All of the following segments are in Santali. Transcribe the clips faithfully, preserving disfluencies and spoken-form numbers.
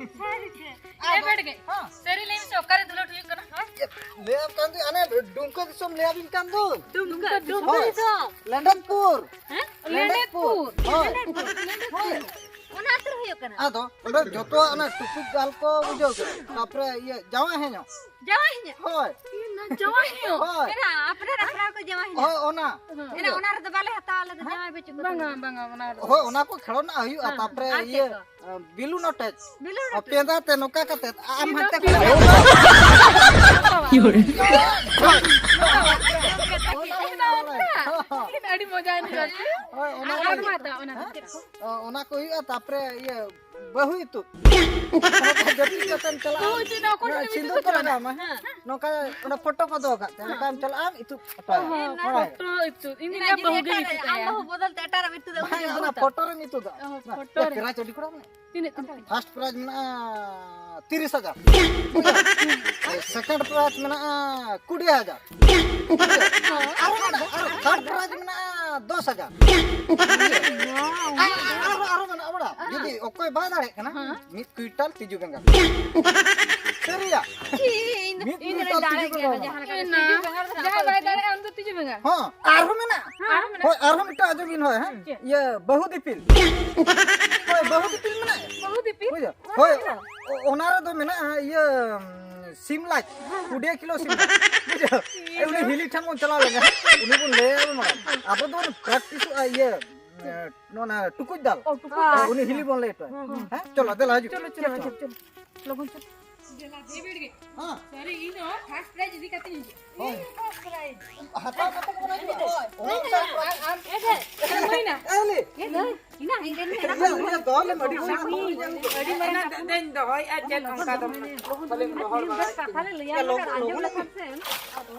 ᱮ ᱵᱮᱴ ᱜᱮ᱾ ᱦᱮᱸ᱾ ᱥᱟᱹᱨᱤ ᱞᱟᱹᱭ ᱢᱮᱥᱮ, ᱚᱠᱟᱨᱮ ᱫᱩᱞᱟᱹᱲ ᱦᱩᱭᱩᱜ ᱠᱟᱱᱟ? ᱦᱮᱸ? ᱞᱟᱹᱭᱟᱢ ᱠᱟᱱ ᱫᱩᱧ, ᱟᱱᱮ ᱰᱩᱢᱠᱟᱹ ᱫᱤᱥᱚᱢ ᱞᱟᱹᱭᱟᱵᱤᱱ ᱠᱟᱱ ᱫᱩᱧ᱾ ᱰᱩᱢᱠᱟᱹ, ᱰᱩᱢᱠᱟᱹ ᱦᱳᱭ᱾ ᱫᱤᱥᱚᱢ᱾ ᱞᱮᱸᱰᱮᱫᱯᱩᱨ᱾ ᱦᱮᱸ? ᱞᱮᱸᱰᱮᱫᱯᱩᱨ᱾ ᱦᱳᱭ᱾ ᱞᱮᱸᱰᱮᱫᱯᱩᱨ᱾ ᱦᱳᱭ᱾ ᱚᱱᱟ ᱟᱹᱛᱩ ᱨᱮ ᱦᱩᱭᱩᱜ ᱠᱟᱱᱟ᱾ ᱟᱫᱚ ᱚᱸᱰᱮ ᱡᱚᱛᱚᱣᱟᱜ ᱚᱱᱟ ᱴᱩᱠᱩᱡ ᱫᱟᱞ ᱠᱚ ᱵᱩᱡᱷᱟᱹᱣ ᱠᱮᱫᱟ᱾ ᱛᱟᱯᱚᱨᱮ ᱤᱭᱟᱹ ᱡᱟᱶᱟᱭ ᱦᱮᱧᱚᱜ᱾ ᱡᱟᱶᱟᱭ ᱦᱮᱧᱚᱜ? ᱦᱳᱭ᱾ ᱡᱟᱶᱟᱭ ᱦᱮᱧᱚᱜ? ᱦᱳᱭ᱾ ᱮᱱᱟ, ᱟᱯᱱᱟᱨ ᱟᱯᱱᱟᱨ ᱠᱚ ᱡᱟᱶᱟᱭ ᱦᱮᱧᱚᱜ᱾ ᱦᱳᱭ, ᱚᱱᱟ᱾ ᱮᱱᱟ, ᱚᱱᱟ ᱨᱮᱫᱚ ᱵᱟᱞᱮ ᱦᱟᱛᱟᱣᱟ, ᱟᱞᱮ ᱫᱚ ᱡᱟᱶᱟᱭ ᱵᱟᱹᱪᱩᱜ ᱠᱚ ᱵᱟᱝᱟ, ᱛᱟᱞᱮᱭᱟ᱾ ᱵᱟᱝᱟ, ᱚᱱᱟ ᱨᱮᱫᱚ ᱦᱳᱭ, ᱵᱟᱝ᱾ ᱚᱱᱟ ᱠᱚ ᱠᱷᱮᱞᱳᱱᱟ ᱦᱩᱭᱩᱜᱼᱟ᱾ ᱦᱮᱸ, ᱛᱟᱯᱚᱨᱮ ᱟᱨ ᱪᱮᱫ ᱤᱭᱟᱹ, ᱠᱚ? ᱵᱤᱞᱩ ᱱᱚᱴᱮᱡ᱾ ᱵᱤᱞᱩ ᱱᱚᱴᱮᱡ᱾ ᱯᱮᱸᱫᱟ ᱛᱮ ᱱᱚᱝᱠᱟ ᱠᱟᱛᱮ ᱟᱢ ᱦᱟᱱᱛᱮ ᱠᱷᱚᱱ ᱟᱹᱰᱤ ᱢᱚᱡᱟ ᱮᱱᱟ᱾ ᱦᱳᱭ, ᱚᱱᱟ ᱟᱨ ᱠᱚ ᱢᱟ ᱦᱩᱭᱩᱜᱼᱟ᱾ ᱛᱟ-, ᱚᱱᱟ ᱫᱚ ᱪᱮᱫ ᱠᱚ? ᱚ, ᱚᱱᱟ ᱠᱚ ᱦᱩᱭᱩᱜᱼᱟ, ᱛᱟᱯᱚᱨᱮ ᱤᱭᱟᱹ, ᱵᱟᱹᱦᱩ ᱤᱛᱩᱫ᱾ ᱡᱟᱹᱯᱤᱫ ᱠᱟᱛᱮᱢ ᱪᱟᱞᱟᱜᱼᱟ᱾ ᱵᱟᱹᱦᱩ ᱤᱛᱩᱫ ᱫᱚ ᱚᱠᱚᱭ ᱴᱷᱮᱱ ᱦᱮᱸ, ᱤᱛᱩᱫ ᱥᱤᱸᱫᱩᱨ ᱠᱚ ᱦᱚᱪᱚ ᱞᱟᱜᱟᱣ ᱟᱢᱟ᱾ ᱦᱮᱸ᱾ ᱱᱚᱝᱠᱟ ᱚᱱᱟ ᱯᱷᱳᱴᱳ ᱠᱚ ᱫᱚᱦᱚ ᱠᱟᱜ ᱛᱮ, ᱦᱮᱸ᱾ ᱱᱚᱝᱠᱟᱢ ᱪᱟᱞᱟᱜᱼᱟ, ᱤᱛᱩᱫ ᱦᱚᱴᱚᱭᱟ᱾ ᱚ, ᱦᱚᱸ, ᱵᱟᱲᱟᱭ᱾ ᱯᱷᱳᱴᱳ ᱤᱛᱩᱫ᱾ ᱤᱧ ᱫᱚ ᱤᱧᱟᱹᱜ ᱵᱟᱹᱦᱩ ᱜᱤᱧ ᱤᱛᱩᱫ ᱟᱢ ᱟᱭᱟ᱾ ᱵᱟᱹᱦᱩ ᱵᱚᱫᱚᱞ ᱛᱮ ᱮᱴᱟᱜ ᱨᱮᱢ ᱤᱛᱩᱫ ᱟᱹᱜᱩ ᱵᱟᱝ, ᱡᱚᱝ ᱚᱱᱟ ᱠᱚ᱾ ᱯᱷᱳᱴᱳ ᱨᱮᱢ ᱤᱛᱩᱫᱟ᱾ ᱚ, ᱯᱷᱳᱴᱳ ᱨᱮ᱾ ᱯᱨᱟᱭᱤᱡᱽ ᱟᱹᱰᱤ ᱠᱚᱲᱟ ᱢᱮᱱᱟᱜᱼᱟ᱾ ᱛᱤᱱᱟᱹᱜ, ᱛᱤᱱᱟᱹᱜ? ᱯᱷᱟᱥᱴ ᱯᱨᱟᱭᱤᱡᱽ ᱢᱮᱱᱟᱜᱼᱟ ᱛᱤᱨᱤᱥ ᱦᱟᱡᱟᱨ᱾ ᱥᱮᱠᱮᱱᱰ ᱯᱨᱟᱭᱤᱡᱽ ᱢᱮᱱᱟᱜᱼᱟ ᱠᱩᱲᱤ ᱦᱟᱡᱟᱨ᱾ ᱟᱨᱚ ᱢᱮᱱᱟᱜᱼᱟ, ᱟᱨᱚ ᱛᱷᱟᱨᱰ ᱯᱨᱟᱭᱤᱡᱽ ᱢᱮᱱᱟᱜᱼᱟ ᱫᱚᱥ ᱦᱟᱡᱟᱨ᱾ ᱟᱨ, ᱟᱨᱚ, ᱟᱨᱚ ᱢᱮᱱᱟᱜᱼᱟ ᱵᱟᱲᱟ᱾ ᱡᱩᱫᱤ ᱚᱠᱚᱭ ᱵᱟᱭ ᱫᱟᱲᱮᱭᱟᱜ ᱠᱟᱱᱟ, ᱦᱮᱸ᱾ ᱢᱤᱫ ᱠᱩᱭᱤᱱᱴᱟᱞ ᱛᱤᱡᱩ ᱵᱮᱸᱜᱟᱲ᱾ ᱥᱟᱹᱨᱤᱭᱟ? ᱪᱤ, ᱤᱧ ᱫᱚ, ᱢᱤᱫ ᱤᱧ ᱫᱚ ᱠᱩᱭᱤᱱᱴᱟᱞ ᱫᱟᱲᱮᱭᱟᱜ ᱛᱤᱡᱩ ᱜᱮᱭᱟ, ᱵᱮᱸᱜᱟᱲ᱾ ᱡᱟᱦᱟᱸ ᱞᱮᱠᱟ ᱮᱱᱟ᱾ ᱛᱤᱡᱩ ᱵᱮᱸᱜᱟᱲ ᱫᱚ ᱡᱟᱦᱟᱸᱭ ᱵᱟᱭ ᱫᱟᱲᱮᱭᱟᱜᱼᱟ, ᱩᱱᱤ ᱫᱚ ᱛᱤᱡᱩ ᱵᱮᱸᱜᱟᱲ᱾ ᱦᱚᱸ, ᱟᱨᱦᱚᱸ ᱢᱮᱱᱟᱜᱼᱟ᱾ ᱟᱨᱦᱚᱸ ᱢᱮᱱᱟᱜᱼᱟ᱾ ᱦᱳᱭ, ᱟᱨᱦᱚᱸ ᱢᱤᱫᱴᱟᱝ ᱟᱸᱡᱚᱢ ᱵᱤᱱ, ᱦᱳᱭ, ᱦᱮᱸ? ᱪᱮᱫ? ᱤᱭᱟᱹ, ᱵᱟᱹᱦᱩ ᱫᱤᱯᱤᱞ᱾ ᱦᱳᱭ, ᱵᱟᱹᱦᱩ ᱫᱤᱯᱤᱞ ᱢᱮᱱᱟᱜᱼᱟ᱾ ᱵᱟᱹᱦᱩ ᱫᱤᱯᱤᱞ? ᱵᱩᱡᱷᱟᱹᱣ? ᱦᱳᱭ, ᱚ-, ᱚᱱᱟ ᱨᱮᱫᱚ ᱢᱮᱱᱟᱜᱼᱟ, ᱤᱭᱟᱹ, ᱥᱤᱢ ᱞᱟᱡ, ᱠᱩᱰᱤᱭᱟ ᱠᱤᱞᱳ ᱥᱤᱢ ᱞᱟᱡ᱾ ᱵᱩᱡᱷᱟᱹᱣ? ᱩᱱᱤ ᱦᱤᱞᱤ ᱴᱷᱮᱱ ᱵᱚᱱ ᱪᱟᱞᱟᱣ ᱞᱮᱱᱟ, ᱩᱱᱤ ᱵᱚᱱ ᱞᱟᱹᱭ ᱟᱭᱟ ᱵᱚᱱ ᱢᱟᱲᱟᱝ᱾ ᱟᱵᱚ ᱫᱚᱵᱚᱱ ᱯᱨᱮᱠᱴᱤᱥᱚᱜᱼᱟ, ᱤᱭᱟᱹ, ᱱᱚᱣᱟ ᱴᱩᱠᱩᱡ ᱫᱟᱞ᱾ ᱚ, ᱴᱩᱠᱩᱡ ᱫᱟᱞ᱾ ᱩᱱᱤ ᱦᱤᱞᱤ ᱵᱚᱱ ᱞᱟᱹᱭ ᱦᱚᱴᱚ ᱟᱭᱟ᱾ ᱦᱮᱸ, ᱪᱚᱞᱚ, ᱫᱮᱞᱟ, ᱦᱤᱡᱩᱜ᱾ ᱪᱚᱞᱚ, ᱪᱚᱞᱚ, ᱦᱤᱡᱩᱜ, ᱪᱚᱞᱚ᱾ ᱞᱚᱜᱚᱱ ᱪᱚᱞᱚ᱾ ᱦᱮᱸ᱾ ᱥᱟᱹᱨᱤ, ᱤᱧ ᱦᱚᱸ ᱯᱷᱟᱥᱴ ᱯᱨᱟᱭᱤᱡᱽ ᱤᱫᱤ ᱠᱟᱛᱮ ᱤᱧ ᱦᱤᱡᱩᱜᱼᱟ᱾ ᱦᱳᱭ᱾ ᱤᱧ ᱯᱷᱟᱥᱴ ᱯᱨᱟᱭᱤᱡᱽ᱾ ᱦᱟᱛᱟᱣ ᱠᱟᱛᱮ ᱜᱮ ᱵᱚᱱ ᱦᱤᱡᱩᱜᱼᱟ᱾ ᱦᱳᱭ᱾ ᱟᱨ, ᱟᱨ, ᱮ, ᱮ, ᱮ, ᱢᱟᱹᱭᱱᱟ᱾ ᱮ, ᱩᱞᱤ᱾ ᱮ, ᱤᱱᱟ, ᱤᱱᱟ, ᱤᱱᱟ, ᱤᱱᱟ, ᱤᱭᱟᱹ, ᱩᱱᱤᱭᱟᱜ ᱫᱚᱞ ᱮᱢ ᱟᱹᱰᱤ ᱢᱟᱨᱟᱝ ᱟᱹᱰᱤ ᱢᱟᱨᱟᱝ ᱚᱱᱟ ᱫᱚᱧ ᱫᱚᱦᱚᱭᱟ, ᱪᱮᱫ ᱚᱱᱠᱟ ᱫᱚ ᱞᱚᱜᱚᱱ ᱯᱟᱞᱮᱢ ᱫᱚᱦᱚ ᱵᱟᱲᱟᱭᱟ᱾ ᱠᱟᱛᱷᱟ ᱞᱮ ᱞᱟᱹᱭᱟ, ᱭᱟ, ᱞᱚᱜᱚᱱ, ᱟᱸᱡᱚᱢ ᱞᱚᱜᱚᱱ᱾ ᱞᱮᱠᱷᱟᱱ ᱥᱮ,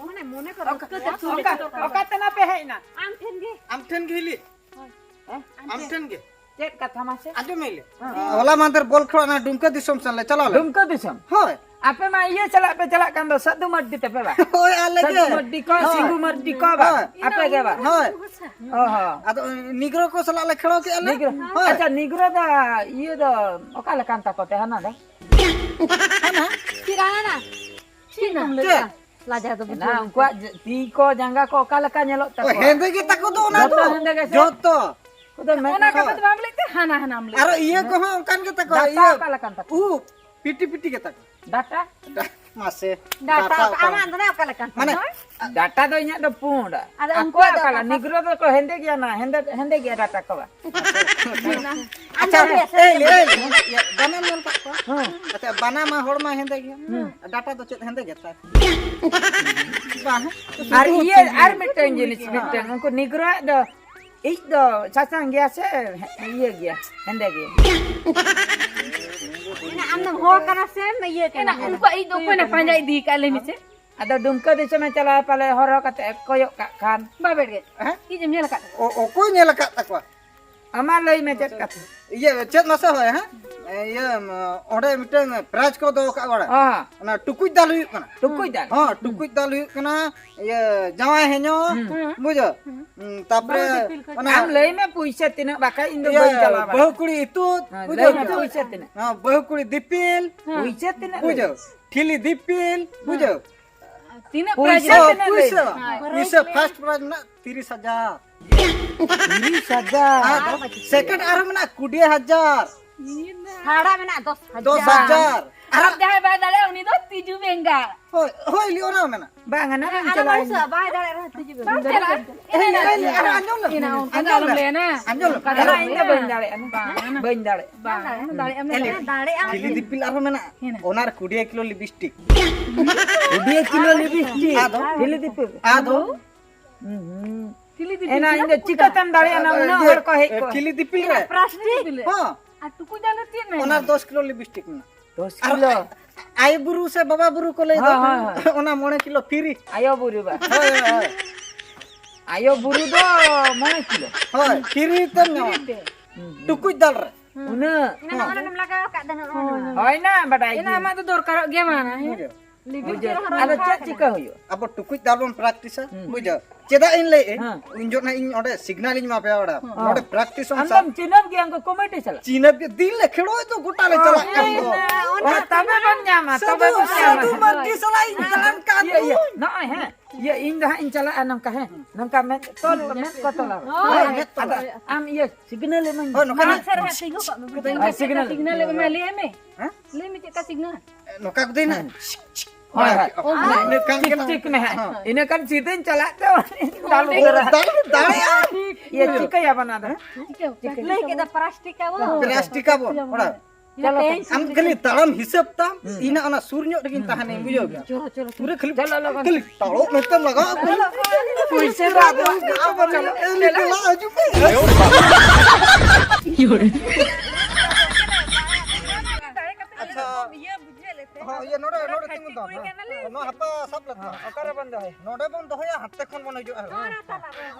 ᱢᱟᱱᱮ ᱢᱚᱱᱮ ᱠᱚ ᱨᱟᱹᱥᱠᱟᱹ ᱛᱮ ᱚᱠᱟ, ᱚᱠᱟ ᱛᱮ ᱱᱟᱯᱮ ᱦᱮᱡ ᱮᱱᱟ? ᱟᱢ ᱴᱷᱮᱱ ᱜᱮ᱾ ᱟᱢ ᱴᱷᱮᱱ ᱜᱮ ᱦᱤᱞᱤ? ᱦᱳᱭ᱾ ᱦᱮᱸ? ᱟᱢ ᱴᱷᱮᱱ ᱜᱮ? ᱪᱮᱫ ᱠᱟᱛᱷᱟ ᱢᱟᱥᱮ? ᱟᱸᱡᱚᱢ ᱢᱮ ᱞᱮ᱾ ᱦᱮᱸ᱾ ᱦᱚᱞᱟ ᱢᱟᱦᱫᱮᱨ ᱵᱚᱞ ᱠᱷᱮᱞ ᱚᱱᱟ ᱰᱩᱢᱠᱟᱹ ᱫᱤᱥᱚᱢ ᱥᱮᱱ ᱞᱮ ᱪᱟᱞᱟᱣ ᱞᱮᱱᱟ᱾ ᱰᱩᱢᱠᱟᱹ ᱫᱤᱥᱚᱢ? ᱦᱳᱭ᱾ ᱟᱯᱮ ᱢᱟ ᱤᱭᱟᱹ ᱪᱟᱞᱟᱜ ᱯᱮ ᱪᱟᱞᱟᱜ ᱠᱟᱱ ᱫᱚ, ᱥᱟᱹᱫᱷᱩ ᱢᱟᱨᱰᱤ ᱛᱟᱯᱮ ᱵᱟ? ᱦᱳᱭ, ᱟᱞᱮ ᱜᱮ᱾ ᱥᱟᱹᱫᱷᱩ ᱢᱟᱨᱰᱤ ᱠᱚ, ᱦᱳᱭ᱾ ᱥᱤᱝᱜᱩ ᱢᱟᱨᱰᱤ ᱠᱚ ᱵᱟ? ᱦᱳᱭ᱾ ᱟᱯᱮ ᱜᱮ ᱵᱟ? ᱦᱳᱭ᱾ ᱚ ᱦᱚᱸ᱾ ᱟᱫᱚ ᱱᱤᱜᱽᱨᱳ ᱠᱚ ᱥᱟᱞᱟᱜ ᱞᱮ ᱠᱷᱮᱞ ᱠᱮᱜᱼᱟ ᱞᱮ᱾ ᱱᱤᱜᱽᱨᱳ᱾ ᱦᱳᱭ᱾ ᱟᱪᱪᱷᱟ, ᱱᱤᱜᱽᱨᱳ ᱫᱚ ᱤᱭᱟᱹ ᱫᱚ ᱚᱠᱟ ᱞᱮᱠᱟᱱ ᱛᱟᱠᱚ ᱛᱮ ᱦᱟᱱᱟ ᱫᱚ? ᱦᱟᱱᱟ? ᱪᱮᱫ ᱦᱟᱱᱟ? ᱪᱮᱫ ᱮᱢ ᱞᱟᱹᱭ ᱪᱮᱫ? ᱞᱟᱡᱟᱣ ᱫᱚ ᱚᱱᱟ ᱵᱩᱡᱷᱟᱹᱣ ᱩᱱᱠᱩᱣᱟᱜ ᱡᱮ ᱛᱤ ᱠᱚ ᱡᱟᱸᱜᱟ ᱠᱚ ᱚᱠᱟ ᱞᱮᱠᱟ ᱧᱮᱞᱚᱜ ᱛᱟᱠᱚᱣᱟ? ᱦᱮᱸᱫᱮ ᱜᱮ ᱛᱟᱠᱚ ᱫᱚ ᱚᱱᱟ ᱡᱚᱛᱚ ᱫᱚ᱾ ᱦᱮᱸᱫᱮ ᱜᱮ ᱥᱮ? ᱡᱚᱛᱚ᱾ ᱩᱱᱠᱩ ᱫᱚ ᱢᱮᱫ ᱚᱱᱟ ᱠᱚ᱾ ᱠᱟᱛᱷᱟ ᱫᱚ ᱵᱟᱢ ᱞᱟᱹᱭ ᱛᱮ ᱦᱟᱱᱟ ᱦᱟᱱᱟᱢ ᱞᱟᱹᱭ᱾ ᱟᱨᱚ ᱤᱭᱟᱹ ᱠᱚᱦᱚᱸ ᱚᱱᱠᱟᱱ ᱜᱮ ᱛᱟᱠᱚᱣᱟ, ᱰᱟᱴᱟ ᱤᱭᱟᱹ᱾ ᱚᱠᱟ ᱞᱮᱠᱟᱱ ᱛᱟᱠᱚᱣᱟ? ᱩᱵ, ᱯᱤᱴᱤ ᱯᱤᱴᱤ ᱜᱮ ᱛᱟᱠᱚᱣᱟ᱾ ᱰᱟᱴᱟ? ᱢᱟᱥᱮ, ᱰᱟᱴᱟ ᱰᱟᱴᱟ ᱚᱠᱟ? ᱟᱢᱟᱜ ᱫᱚ ᱚᱠᱟ ᱞᱮᱠᱟᱱ ᱢᱟᱱᱮ, ᱛᱟᱢᱟ? ᱰᱟᱴᱟ ᱫᱚ ᱤᱧᱟᱹᱜ ᱫᱚ ᱯᱩᱸᱰ᱾ ᱟᱫᱚ ᱟᱠᱚᱣᱟᱜ ᱩᱱᱠᱩᱣᱟᱜ ᱫᱚ ᱚᱠᱟ ᱞᱮᱠᱟ? ᱚᱠᱟ? ᱱᱤᱜᱽᱨᱳ ᱫᱚᱠᱚ ᱦᱮᱸᱫᱮ ᱜᱮᱭᱟ ᱱᱟ, ᱦᱮᱸᱫᱮ, ᱦᱮᱸᱫᱮ ᱜᱮᱭᱟ ᱰᱟᱴᱟ ᱠᱚᱣᱟᱜ᱾ ᱟᱪᱪᱷᱟ, ᱟᱸᱡᱚᱢ ᱢᱮ, ᱮᱭ, ᱮᱭ, ᱤᱭᱟᱹ, ᱵᱟᱱᱟᱢ ᱧᱮᱞ ᱠᱟᱜ ᱠᱚᱣᱟ? ᱦᱮᱸ᱾ ᱟᱪᱪᱷᱟ, ᱵᱟᱱᱟᱢ ᱟᱨ ᱦᱚᱲᱢᱟ ᱦᱮᱸᱫᱮ ᱜᱮᱭᱟ᱾ ᱦᱮᱸ᱾ ᱰᱟᱴᱟ ᱫᱚ ᱪᱮᱫ ᱦᱮᱸᱫᱮ ᱜᱮᱛᱟ? ᱵᱟᱝ᱾ ᱟᱨ ᱤᱭᱟᱹ, ᱟᱨ ᱢᱤᱫᱴᱟᱝ ᱡᱤᱱᱤᱥ, ᱢᱤᱫᱴᱟᱝ, ᱩᱱᱠᱩ ᱱᱤᱜᱽᱨᱳᱣᱟᱜ ᱫᱚ ᱤᱡ ᱫᱚ ᱥᱟᱥᱟᱝ ᱜᱮᱭᱟ ᱥᱮ ᱤᱭᱟᱹ ᱜᱮᱭᱟ, ᱦᱮᱸᱫᱮ ᱜᱮᱭᱟ? ᱮᱱᱟ ᱟᱢ ᱫᱚᱢ ᱦᱚᱲ ᱠᱟᱱᱟ ᱥᱮᱢ ᱤᱭᱟᱹ ᱠᱟᱱᱟ? ᱮᱱᱟ ᱩᱱᱠᱩᱣᱟᱜ ᱤᱡ ᱫᱚ ᱚᱠᱚᱭ ᱱᱟ ᱯᱟᱸᱡᱟ ᱤᱫᱤ ᱠᱟᱜ, ᱞᱟᱹᱭ ᱢᱮᱥᱮ? ᱟᱫᱚ ᱰᱩᱢᱠᱟᱹ ᱫᱤᱥᱚᱢᱮ ᱪᱟᱞᱟᱣ ᱯᱟᱞᱮ ᱦᱚᱨᱦᱚ ᱠᱟᱛᱮ ᱮ ᱠᱚᱭᱚᱜ ᱠᱟᱜ ᱠᱷᱟᱱ᱾ ᱵᱟᱵᱮᱲ ᱜᱮ᱾ ᱦᱮᱸ? ᱤᱡ ᱮᱢ ᱧᱮᱞ ᱟᱠᱟᱫ ᱠᱚᱣᱟ? ᱚ-, ᱚᱠᱚᱭ ᱧᱮᱞ ᱟᱠᱟᱫ ᱛᱟᱠᱚᱣᱟ? ᱟᱢᱟᱜ ᱞᱟᱹᱭ ᱢᱮ ᱪᱮᱫ ᱠᱟᱛᱷᱟ? ᱤᱭᱟᱹ, ᱪᱮᱫ ᱢᱟᱥᱮ ᱦᱳᱭ, ᱦᱮᱸ? ᱤᱭᱟᱹ, ᱚᱸᱰᱮ ᱢᱤᱫᱴᱟᱝ prize ᱠᱚ ᱫᱚᱦᱚ ᱠᱟᱜ ᱵᱟᱲᱟ᱾ ᱦᱮᱸ᱾ ᱚᱱᱟ ᱴᱩᱠᱩᱡ ᱫᱟᱞ ᱦᱩᱭᱩᱜ ᱠᱟᱱᱟ᱾ ᱴᱩᱠᱩᱡ ᱫᱟᱞ? ᱦᱚᱸ, ᱴᱩᱠᱩᱡ ᱫᱟᱞ ᱦᱩᱭᱩᱜ ᱠᱟᱱᱟ᱾ ᱤᱭᱟᱹ, ᱡᱟᱶᱟᱭ ᱦᱮᱧᱚ, ᱦᱩᱸ᱾ ᱵᱩᱡᱷᱟᱹᱣ? ᱦᱩᱸ᱾ ᱦᱩᱸ, ᱛᱟᱯᱚᱨᱮ ᱵᱟᱹᱦᱩ ᱫᱤᱯᱤᱞ ᱠᱚ ᱚᱱᱟ ᱪᱟᱞᱟᱜ᱾ ᱟᱢ ᱞᱟᱹᱭ ᱢᱮ ᱯᱩᱭᱥᱟᱹ ᱛᱤᱱᱟᱹᱜ, ᱵᱟᱠᱷᱟᱡ ᱤᱧ ᱫᱚ ᱤᱭᱟᱹ, ᱵᱟᱹᱧ ᱪᱟᱞᱟᱣ ᱵᱟᱲᱟᱜᱼᱟ᱾ ᱵᱟᱹᱦᱩ ᱠᱩᱲᱤ ᱤᱛᱩᱫ, ᱦᱮᱸ, ᱵᱩᱡᱷᱟᱹᱣ ᱞᱟᱹᱭ ᱢᱮ ᱠᱮᱫᱟ? ᱯᱩᱭᱥᱟᱹ ᱛᱤᱱᱟᱹᱜ? ᱦᱮᱸ, ᱵᱟᱹᱦᱩ ᱠᱩᱲᱤ ᱫᱤᱯᱤᱞ, ᱦᱮᱸ᱾ ᱯᱩᱭᱥᱟᱹ ᱛᱤᱱᱟᱹᱜ ᱵᱩᱡᱷᱟᱹᱣ? ᱞᱟᱹᱭ? ᱴᱷᱤᱞᱤ ᱫᱤᱯᱤᱞ, ᱦᱮᱸ᱾ ᱵᱩᱡᱷᱟᱹᱣ? ᱛᱤᱱᱟᱹᱜ ᱯᱩᱭᱥᱟᱹ, prize ᱛᱤᱱᱟᱹᱜ ᱞᱟᱹᱭ ᱯᱩᱭᱥᱟᱹ, ᱢᱮ? ᱦᱮᱸ᱾ ᱯᱩᱭᱥᱟᱹ first prize ᱢᱮᱱᱟᱜᱼᱟ ᱛᱤᱨᱤᱥ ᱦᱟᱡᱟᱨ᱾ ᱛᱤᱨᱤᱥ ᱦᱟᱡᱟᱨ᱾ ᱟᱨ second ᱟᱨᱦᱚᱸ ᱢᱮᱱᱟᱜᱼᱟ ᱠᱩᱲᱤ ᱦᱟᱡᱟᱨ᱾ ᱵᱷᱟᱲᱟ ᱢᱮᱱᱟᱜᱼᱟ ᱫᱚᱥ ᱦᱟᱡᱟᱨ᱾ ᱫᱚᱥ ᱦᱟᱡᱟᱨ᱾ ᱟᱨ ᱟᱨ ᱡᱟᱦᱟᱸᱭ ᱵᱟᱭ ᱫᱟᱲᱮᱭᱟᱜᱼᱟ, ᱩᱱᱤ ᱫᱚ ᱛᱤᱡᱩ ᱵᱮᱸᱜᱟᱲ᱾ ᱦᱳᱭ, ᱦᱳᱭ, ᱞᱤ, ᱚᱱᱟ ᱦᱚᱸ ᱢᱮᱱᱟᱜᱼᱟ᱾ ᱵᱟᱝ, ᱦᱟᱱᱟ ᱵᱟᱝ ᱟᱨ ᱪᱟᱞᱟᱜᱼᱟ ᱵᱟᱝ ᱤᱧ᱾ ᱥᱟᱵ, ᱵᱟᱭ ᱫᱟᱲᱮᱭᱟᱜ ᱨᱮᱦᱚᱸ ᱛᱤᱡᱩ ᱵᱮᱸᱜᱟᱲ᱾ ᱵᱟᱝ ᱪᱟᱞᱟᱜᱼᱟ᱾ ᱮᱱᱟ, ᱮᱱᱟ, ᱮᱱᱟ, ᱮᱱᱟ, ᱚᱱᱠᱟ ᱫᱚ ᱟᱸᱡᱚᱢ ᱟᱞᱚᱢ ᱞᱮ᱾ ᱞᱟᱹᱭᱟ ᱱᱟ᱾ ᱟᱸᱡᱚᱢ ᱞᱮ᱾ ᱚᱱᱠᱟ ᱫᱚ ᱟᱸᱡᱚᱢ ᱟᱞᱚᱢ ᱞᱮ᱾ ᱤᱧ ᱫᱚ ᱵᱟᱹᱧ ᱫᱟᱲᱮᱭᱟᱜᱼᱟ ᱱᱟ᱾ ᱵᱟᱝ, ᱵᱟᱹᱧ ᱫᱟᱲᱮᱭᱟᱜᱼᱟ᱾ ᱵᱟᱝ, ᱫᱟᱲᱮᱭᱟᱜ ᱟᱢ ᱮᱞᱤ, ᱫᱟᱲᱮᱭᱟᱜ ᱟᱢ᱾ ᱴᱷᱤᱞᱤ ᱫᱤᱯᱤᱞ ᱟᱨᱦᱚᱸ ᱢᱮᱱᱟᱜᱼᱟ᱾ ᱦᱮᱱᱟ᱾ ᱚᱱᱟ ᱨᱮ ᱠᱩᱲᱤ ᱠᱤᱞᱳ ᱞᱤᱯᱥᱴᱤᱠ᱾ ᱠᱩᱲᱤ ᱠᱤᱞᱳ ᱞᱤᱯᱥᱴᱤᱠ? ᱟᱫᱚ? ᱴᱷᱤᱞᱤ ᱫᱤᱯᱤᱞ? ᱟᱫᱚ? ᱦᱩᱸ, ᱦᱩᱸ᱾ ᱴᱷᱤᱞᱤ ᱫᱤᱯᱤᱞ ᱮᱱᱟ ᱤᱧ ᱫᱚ ᱪᱤᱠᱟᱹᱛᱮᱢ ᱫᱟᱲᱮᱭᱟᱜᱼᱟ ᱱᱟ, ᱩᱱᱟᱹᱜ ᱤᱭᱟᱹ, ᱦᱚᱲ ᱠᱚ ᱦᱮᱡ ᱠᱚᱜᱼᱟ᱾ ᱴᱷᱤᱞᱤ ᱫᱤᱯᱤᱞ ᱨᱮ? ᱯᱞᱟᱥᱴᱤᱠ? ᱦᱚᱸ᱾ ᱟᱨ ᱴᱩᱠᱩᱡ ᱫᱟᱞ ᱫᱚ ᱪᱮᱫ ᱢᱮᱱᱟᱜᱼᱟ? ᱚᱱᱟ ᱫᱚᱥ ᱠᱤᱞᱳ ᱞᱤᱯᱥᱴᱤᱠ ᱢᱮᱱᱟᱜᱼᱟ᱾ ᱫᱚᱥ ᱟᱨ ᱠᱤᱞᱳ? ᱟᱭᱳ ᱵᱩᱨᱩ ᱥᱮ ᱵᱟᱵᱟ ᱵᱩᱨᱩ ᱠᱚ ᱞᱟᱹᱭ ᱫᱚ, ᱦᱳᱭ, ᱦᱳᱭ, ᱦᱳᱭ᱾ ᱚᱱᱟ ᱢᱚᱬᱮ ᱠᱤᱞᱳ ᱯᱷᱤᱨᱤ᱾ ᱟᱭᱳ ᱵᱩᱨᱩ ᱵᱟ? ᱦᱳᱭ, ᱦᱳᱭ, ᱦᱳᱭ᱾ ᱟᱭᱳ ᱵᱩᱨᱩ ᱫᱚ ᱢᱚᱬᱮ ᱠᱤᱞᱳ? ᱦᱳᱭ, ᱯᱷᱤᱨᱤ ᱛᱮᱢ ᱧᱟᱢᱟ᱾ ᱯᱷᱤᱨᱤ ᱛᱮ? ᱴᱩᱠᱩᱡ ᱫᱟᱞ ᱨᱮ᱾ ᱩᱱᱟᱹᱜ᱾ ᱮᱱᱟ ᱚᱱᱟ ᱫᱚᱢ ᱞᱟᱜᱟᱣ ᱟᱠᱟᱫ ᱫᱚ ᱱᱚᱜᱼᱚᱭ ᱱᱚᱣᱟ᱾ ᱦᱳᱭ ᱱᱟ, ᱵᱟᱰᱟᱭ ᱮᱱᱟ ᱜᱮ᱾ ᱟᱢᱟᱜ ᱫᱚ ᱫᱚᱨᱠᱟᱨᱚᱜ ᱜᱮᱭᱟ, ᱢᱟ ᱱᱟ, ᱦᱮᱸ? ᱵᱩᱡᱷᱟᱹᱣ᱾ ᱞᱤᱵᱤ ᱵᱩᱡᱷᱟᱹᱣ᱾ ᱪᱮᱫ ᱦᱚᱸ ᱟᱫᱚ ᱵᱟᱝ ᱪᱮᱫ ᱠᱟᱱᱟ᱾ ᱪᱤᱠᱟ ᱦᱩᱭᱩᱜᱼᱟ? ᱟᱵᱚ ᱴᱩᱠᱩᱡ ᱫᱟᱞ ᱵᱚᱱ ᱯᱨᱮᱠᱴᱤᱥᱟ, ᱦᱩᱸ᱾ ᱵᱩᱡᱷᱟᱹᱣ᱾ ᱪᱮᱫᱟᱜ ᱤᱧ ᱞᱟᱹᱭᱮᱫ, ᱦᱮᱸ᱾ ᱩᱱ ᱡᱚᱠᱷᱚᱱ ᱤᱧ ᱚᱸᱰᱮ ᱥᱤᱜᱽᱱᱟᱞ ᱤᱧ ᱮᱢᱟ ᱯᱮᱭᱟ, ᱚᱸᱰᱮ, ᱦᱮᱸ᱾ ᱱᱚᱰᱮ ᱯᱨᱮᱠᱴᱤᱥ ᱚᱱ ᱟᱢ ᱥᱟᱨ᱾ ᱫᱚᱢ ᱪᱤᱱᱦᱟᱹᱯ ᱜᱮᱭᱟ ᱩᱱᱠᱩ ᱠᱚᱢᱤᱴᱤ ᱥᱟᱞᱟᱜ? ᱪᱤᱱᱦᱟᱹᱯ ᱜᱮ, ᱫᱤᱱ ᱞᱮ ᱠᱷᱮᱞᱳ ᱫᱚ ᱜᱚᱴᱟ ᱞᱮ ᱚ, ᱪᱟᱞᱟᱜ ᱠᱟᱱ ᱫᱚ᱾ ᱦᱮᱸ, ᱚᱱᱟ ᱦᱳᱭ, ᱛᱚᱵᱮ ᱵᱚᱱ ᱧᱟᱢᱟ, ᱥᱟᱹᱫᱷᱩ, ᱛᱚᱵᱮ ᱵᱚᱱ ᱧᱟᱢᱟ᱾ ᱥᱟᱹᱫᱷᱩ ᱢᱟᱨᱰᱤ ᱥᱟᱞᱟᱜ ᱤᱧ ᱫᱟᱬᱟᱱ ᱠᱟᱱ ᱤᱭᱟᱹ, ᱤᱭᱟᱹ, ᱫᱩᱧ᱾ ᱱᱚᱜᱼᱚᱭ, ᱦᱮᱸ, ᱤᱭᱟᱹ, ᱤᱧ ᱫᱚ ᱦᱟᱸᱜ ᱤᱧ ᱪᱟᱞᱟᱜᱼᱟ ᱱᱚᱝᱠᱟ, ᱦᱮᱸ, ᱱᱚᱝᱠᱟ ᱢᱮᱫ ᱛᱚᱞ, ᱢᱮᱫ ᱠᱚ ᱛᱚᱞᱟ᱾ ᱦᱳᱭ, ᱦᱳᱭ, ᱢᱮᱫ ᱛᱚᱞ᱾ ᱟᱫᱚ ᱟᱢ ᱤᱭᱟᱹ ᱥᱤᱜᱽᱱᱟᱞ ᱮᱢᱟᱹᱧ ᱢᱮ᱾ ᱦᱳᱭ, ᱱᱚᱝᱠᱟ ᱢᱟᱲᱟᱝ ᱱᱟᱜ᱾ ᱥᱮᱫ ᱨᱮ ᱦᱟᱸᱜ ᱛᱤᱸᱜᱩ ᱠᱚᱜ ᱢᱮ᱾ ᱵᱟᱹᱧ ᱦᱳᱭ, ᱠᱟᱛᱷᱟ ᱥᱤᱜᱽᱱᱟᱞ᱾ ᱥᱤᱜᱽᱱᱟᱞ ᱮᱢ ᱮᱢᱟ, ᱞᱟᱹᱭ ᱢᱮ᱾ ᱦᱮᱸ? ᱞᱟᱹᱭ ᱢᱮ ᱪᱮᱫ ᱞᱮᱠᱟ ᱥᱤᱜᱽᱱᱟᱞ? ᱱᱚᱝᱠᱟ ᱠᱚ ᱫᱟᱹᱭᱱᱟ᱾ ᱦᱳᱭ, ᱦᱳᱭ᱾ ᱚ, ᱦᱮᱸ, ᱴᱷᱤᱠ, ᱴᱷᱤᱠ ᱢᱮ ᱦᱟᱸᱜ᱾ ᱦᱮᱸ᱾ ᱤᱱᱟᱹ ᱠᱷᱟᱱ ᱥᱤᱫᱷᱟᱹᱧ ᱪᱟᱞᱟᱜ ᱛᱮ ᱫᱟᱞ ᱚᱸᱰᱮ ᱩᱛᱟᱹᱨᱟ᱾ ᱫᱟᱞ ᱫᱟᱲᱮᱭᱟᱜᱼᱟ᱾ ᱤᱭᱟᱹ, ᱪᱤᱠᱟᱹᱭᱟ ᱵᱟᱱᱟ ᱫᱚ? ᱪᱤᱠᱟᱹ? ᱞᱟᱹᱭ ᱠᱮᱫᱟ ᱯᱨᱟᱥᱴᱤᱠ ᱟᱵᱚ᱾ ᱯᱨᱟᱥᱴᱤᱠ ᱟᱵᱚ, ᱚᱲᱟᱜ᱾ ᱪᱚᱞᱚ, ᱟᱢ ᱠᱷᱟᱹᱞᱤ ᱛᱟᱲᱟᱢ ᱦᱤᱥᱟᱹᱵ ᱛᱟᱢ, ᱦᱩᱸ᱾ ᱤᱧ ᱦᱟᱸᱜ ᱚᱱᱟ ᱥᱩᱨ ᱧᱚᱜ ᱨᱮᱜᱤᱧ ᱛᱟᱦᱮᱱᱟᱹᱧ, ᱵᱩᱡᱷᱟᱹᱣ ᱠᱮᱫᱟ? ᱪᱚᱞᱚ, ᱪᱚᱞᱚ, ᱪᱚᱞᱚ᱾ ᱯᱩᱨᱟᱹ ᱠᱷᱟᱹᱞᱤ, ᱪᱚᱞᱚ, ᱞᱚᱜᱚᱱ᱾ ᱠᱷᱟᱹᱞᱤ ᱛᱟᱲᱚᱜ ᱢᱮᱱᱛᱮᱢ ᱞᱟᱜᱟᱣ ᱠᱟᱱᱟ᱾ ᱯᱩᱭᱥᱟᱹ ᱨᱟᱜ ᱫᱚ ᱪᱚᱞᱚ, ᱪᱚᱞᱚ, ᱮ, ᱪᱚᱞᱚ᱾ ᱫᱮᱞᱟ, ᱦᱤᱡᱩᱜ ᱢᱮ᱾ ᱟᱪᱪᱷᱟ᱾ ᱤᱭᱟᱹ ᱵᱩᱡᱷᱟᱹᱣ ᱞᱮᱛᱮ᱾ ᱦᱚᱸ, ᱤᱭᱟᱹ ᱱᱚᱰᱮ, ᱱᱚᱰᱮ ᱛᱤᱸᱜᱩ ᱫᱚ᱾ ᱱᱚᱣᱟ ᱦᱟᱯᱟ ᱥᱟᱵ ᱞᱮ ᱛᱟᱦᱮᱸ᱾ ᱚᱠᱟᱨᱮ ᱵᱚᱱ ᱫᱚᱦᱚᱭᱟ? ᱱᱚᱰᱮ ᱵᱚᱱ ᱫᱚᱦᱚᱭᱟ, ᱦᱟᱱᱛᱮ ᱠᱷᱚᱱ ᱵᱚᱱ ᱦᱤᱡᱩᱜᱼᱟ᱾ ᱦᱮᱸ?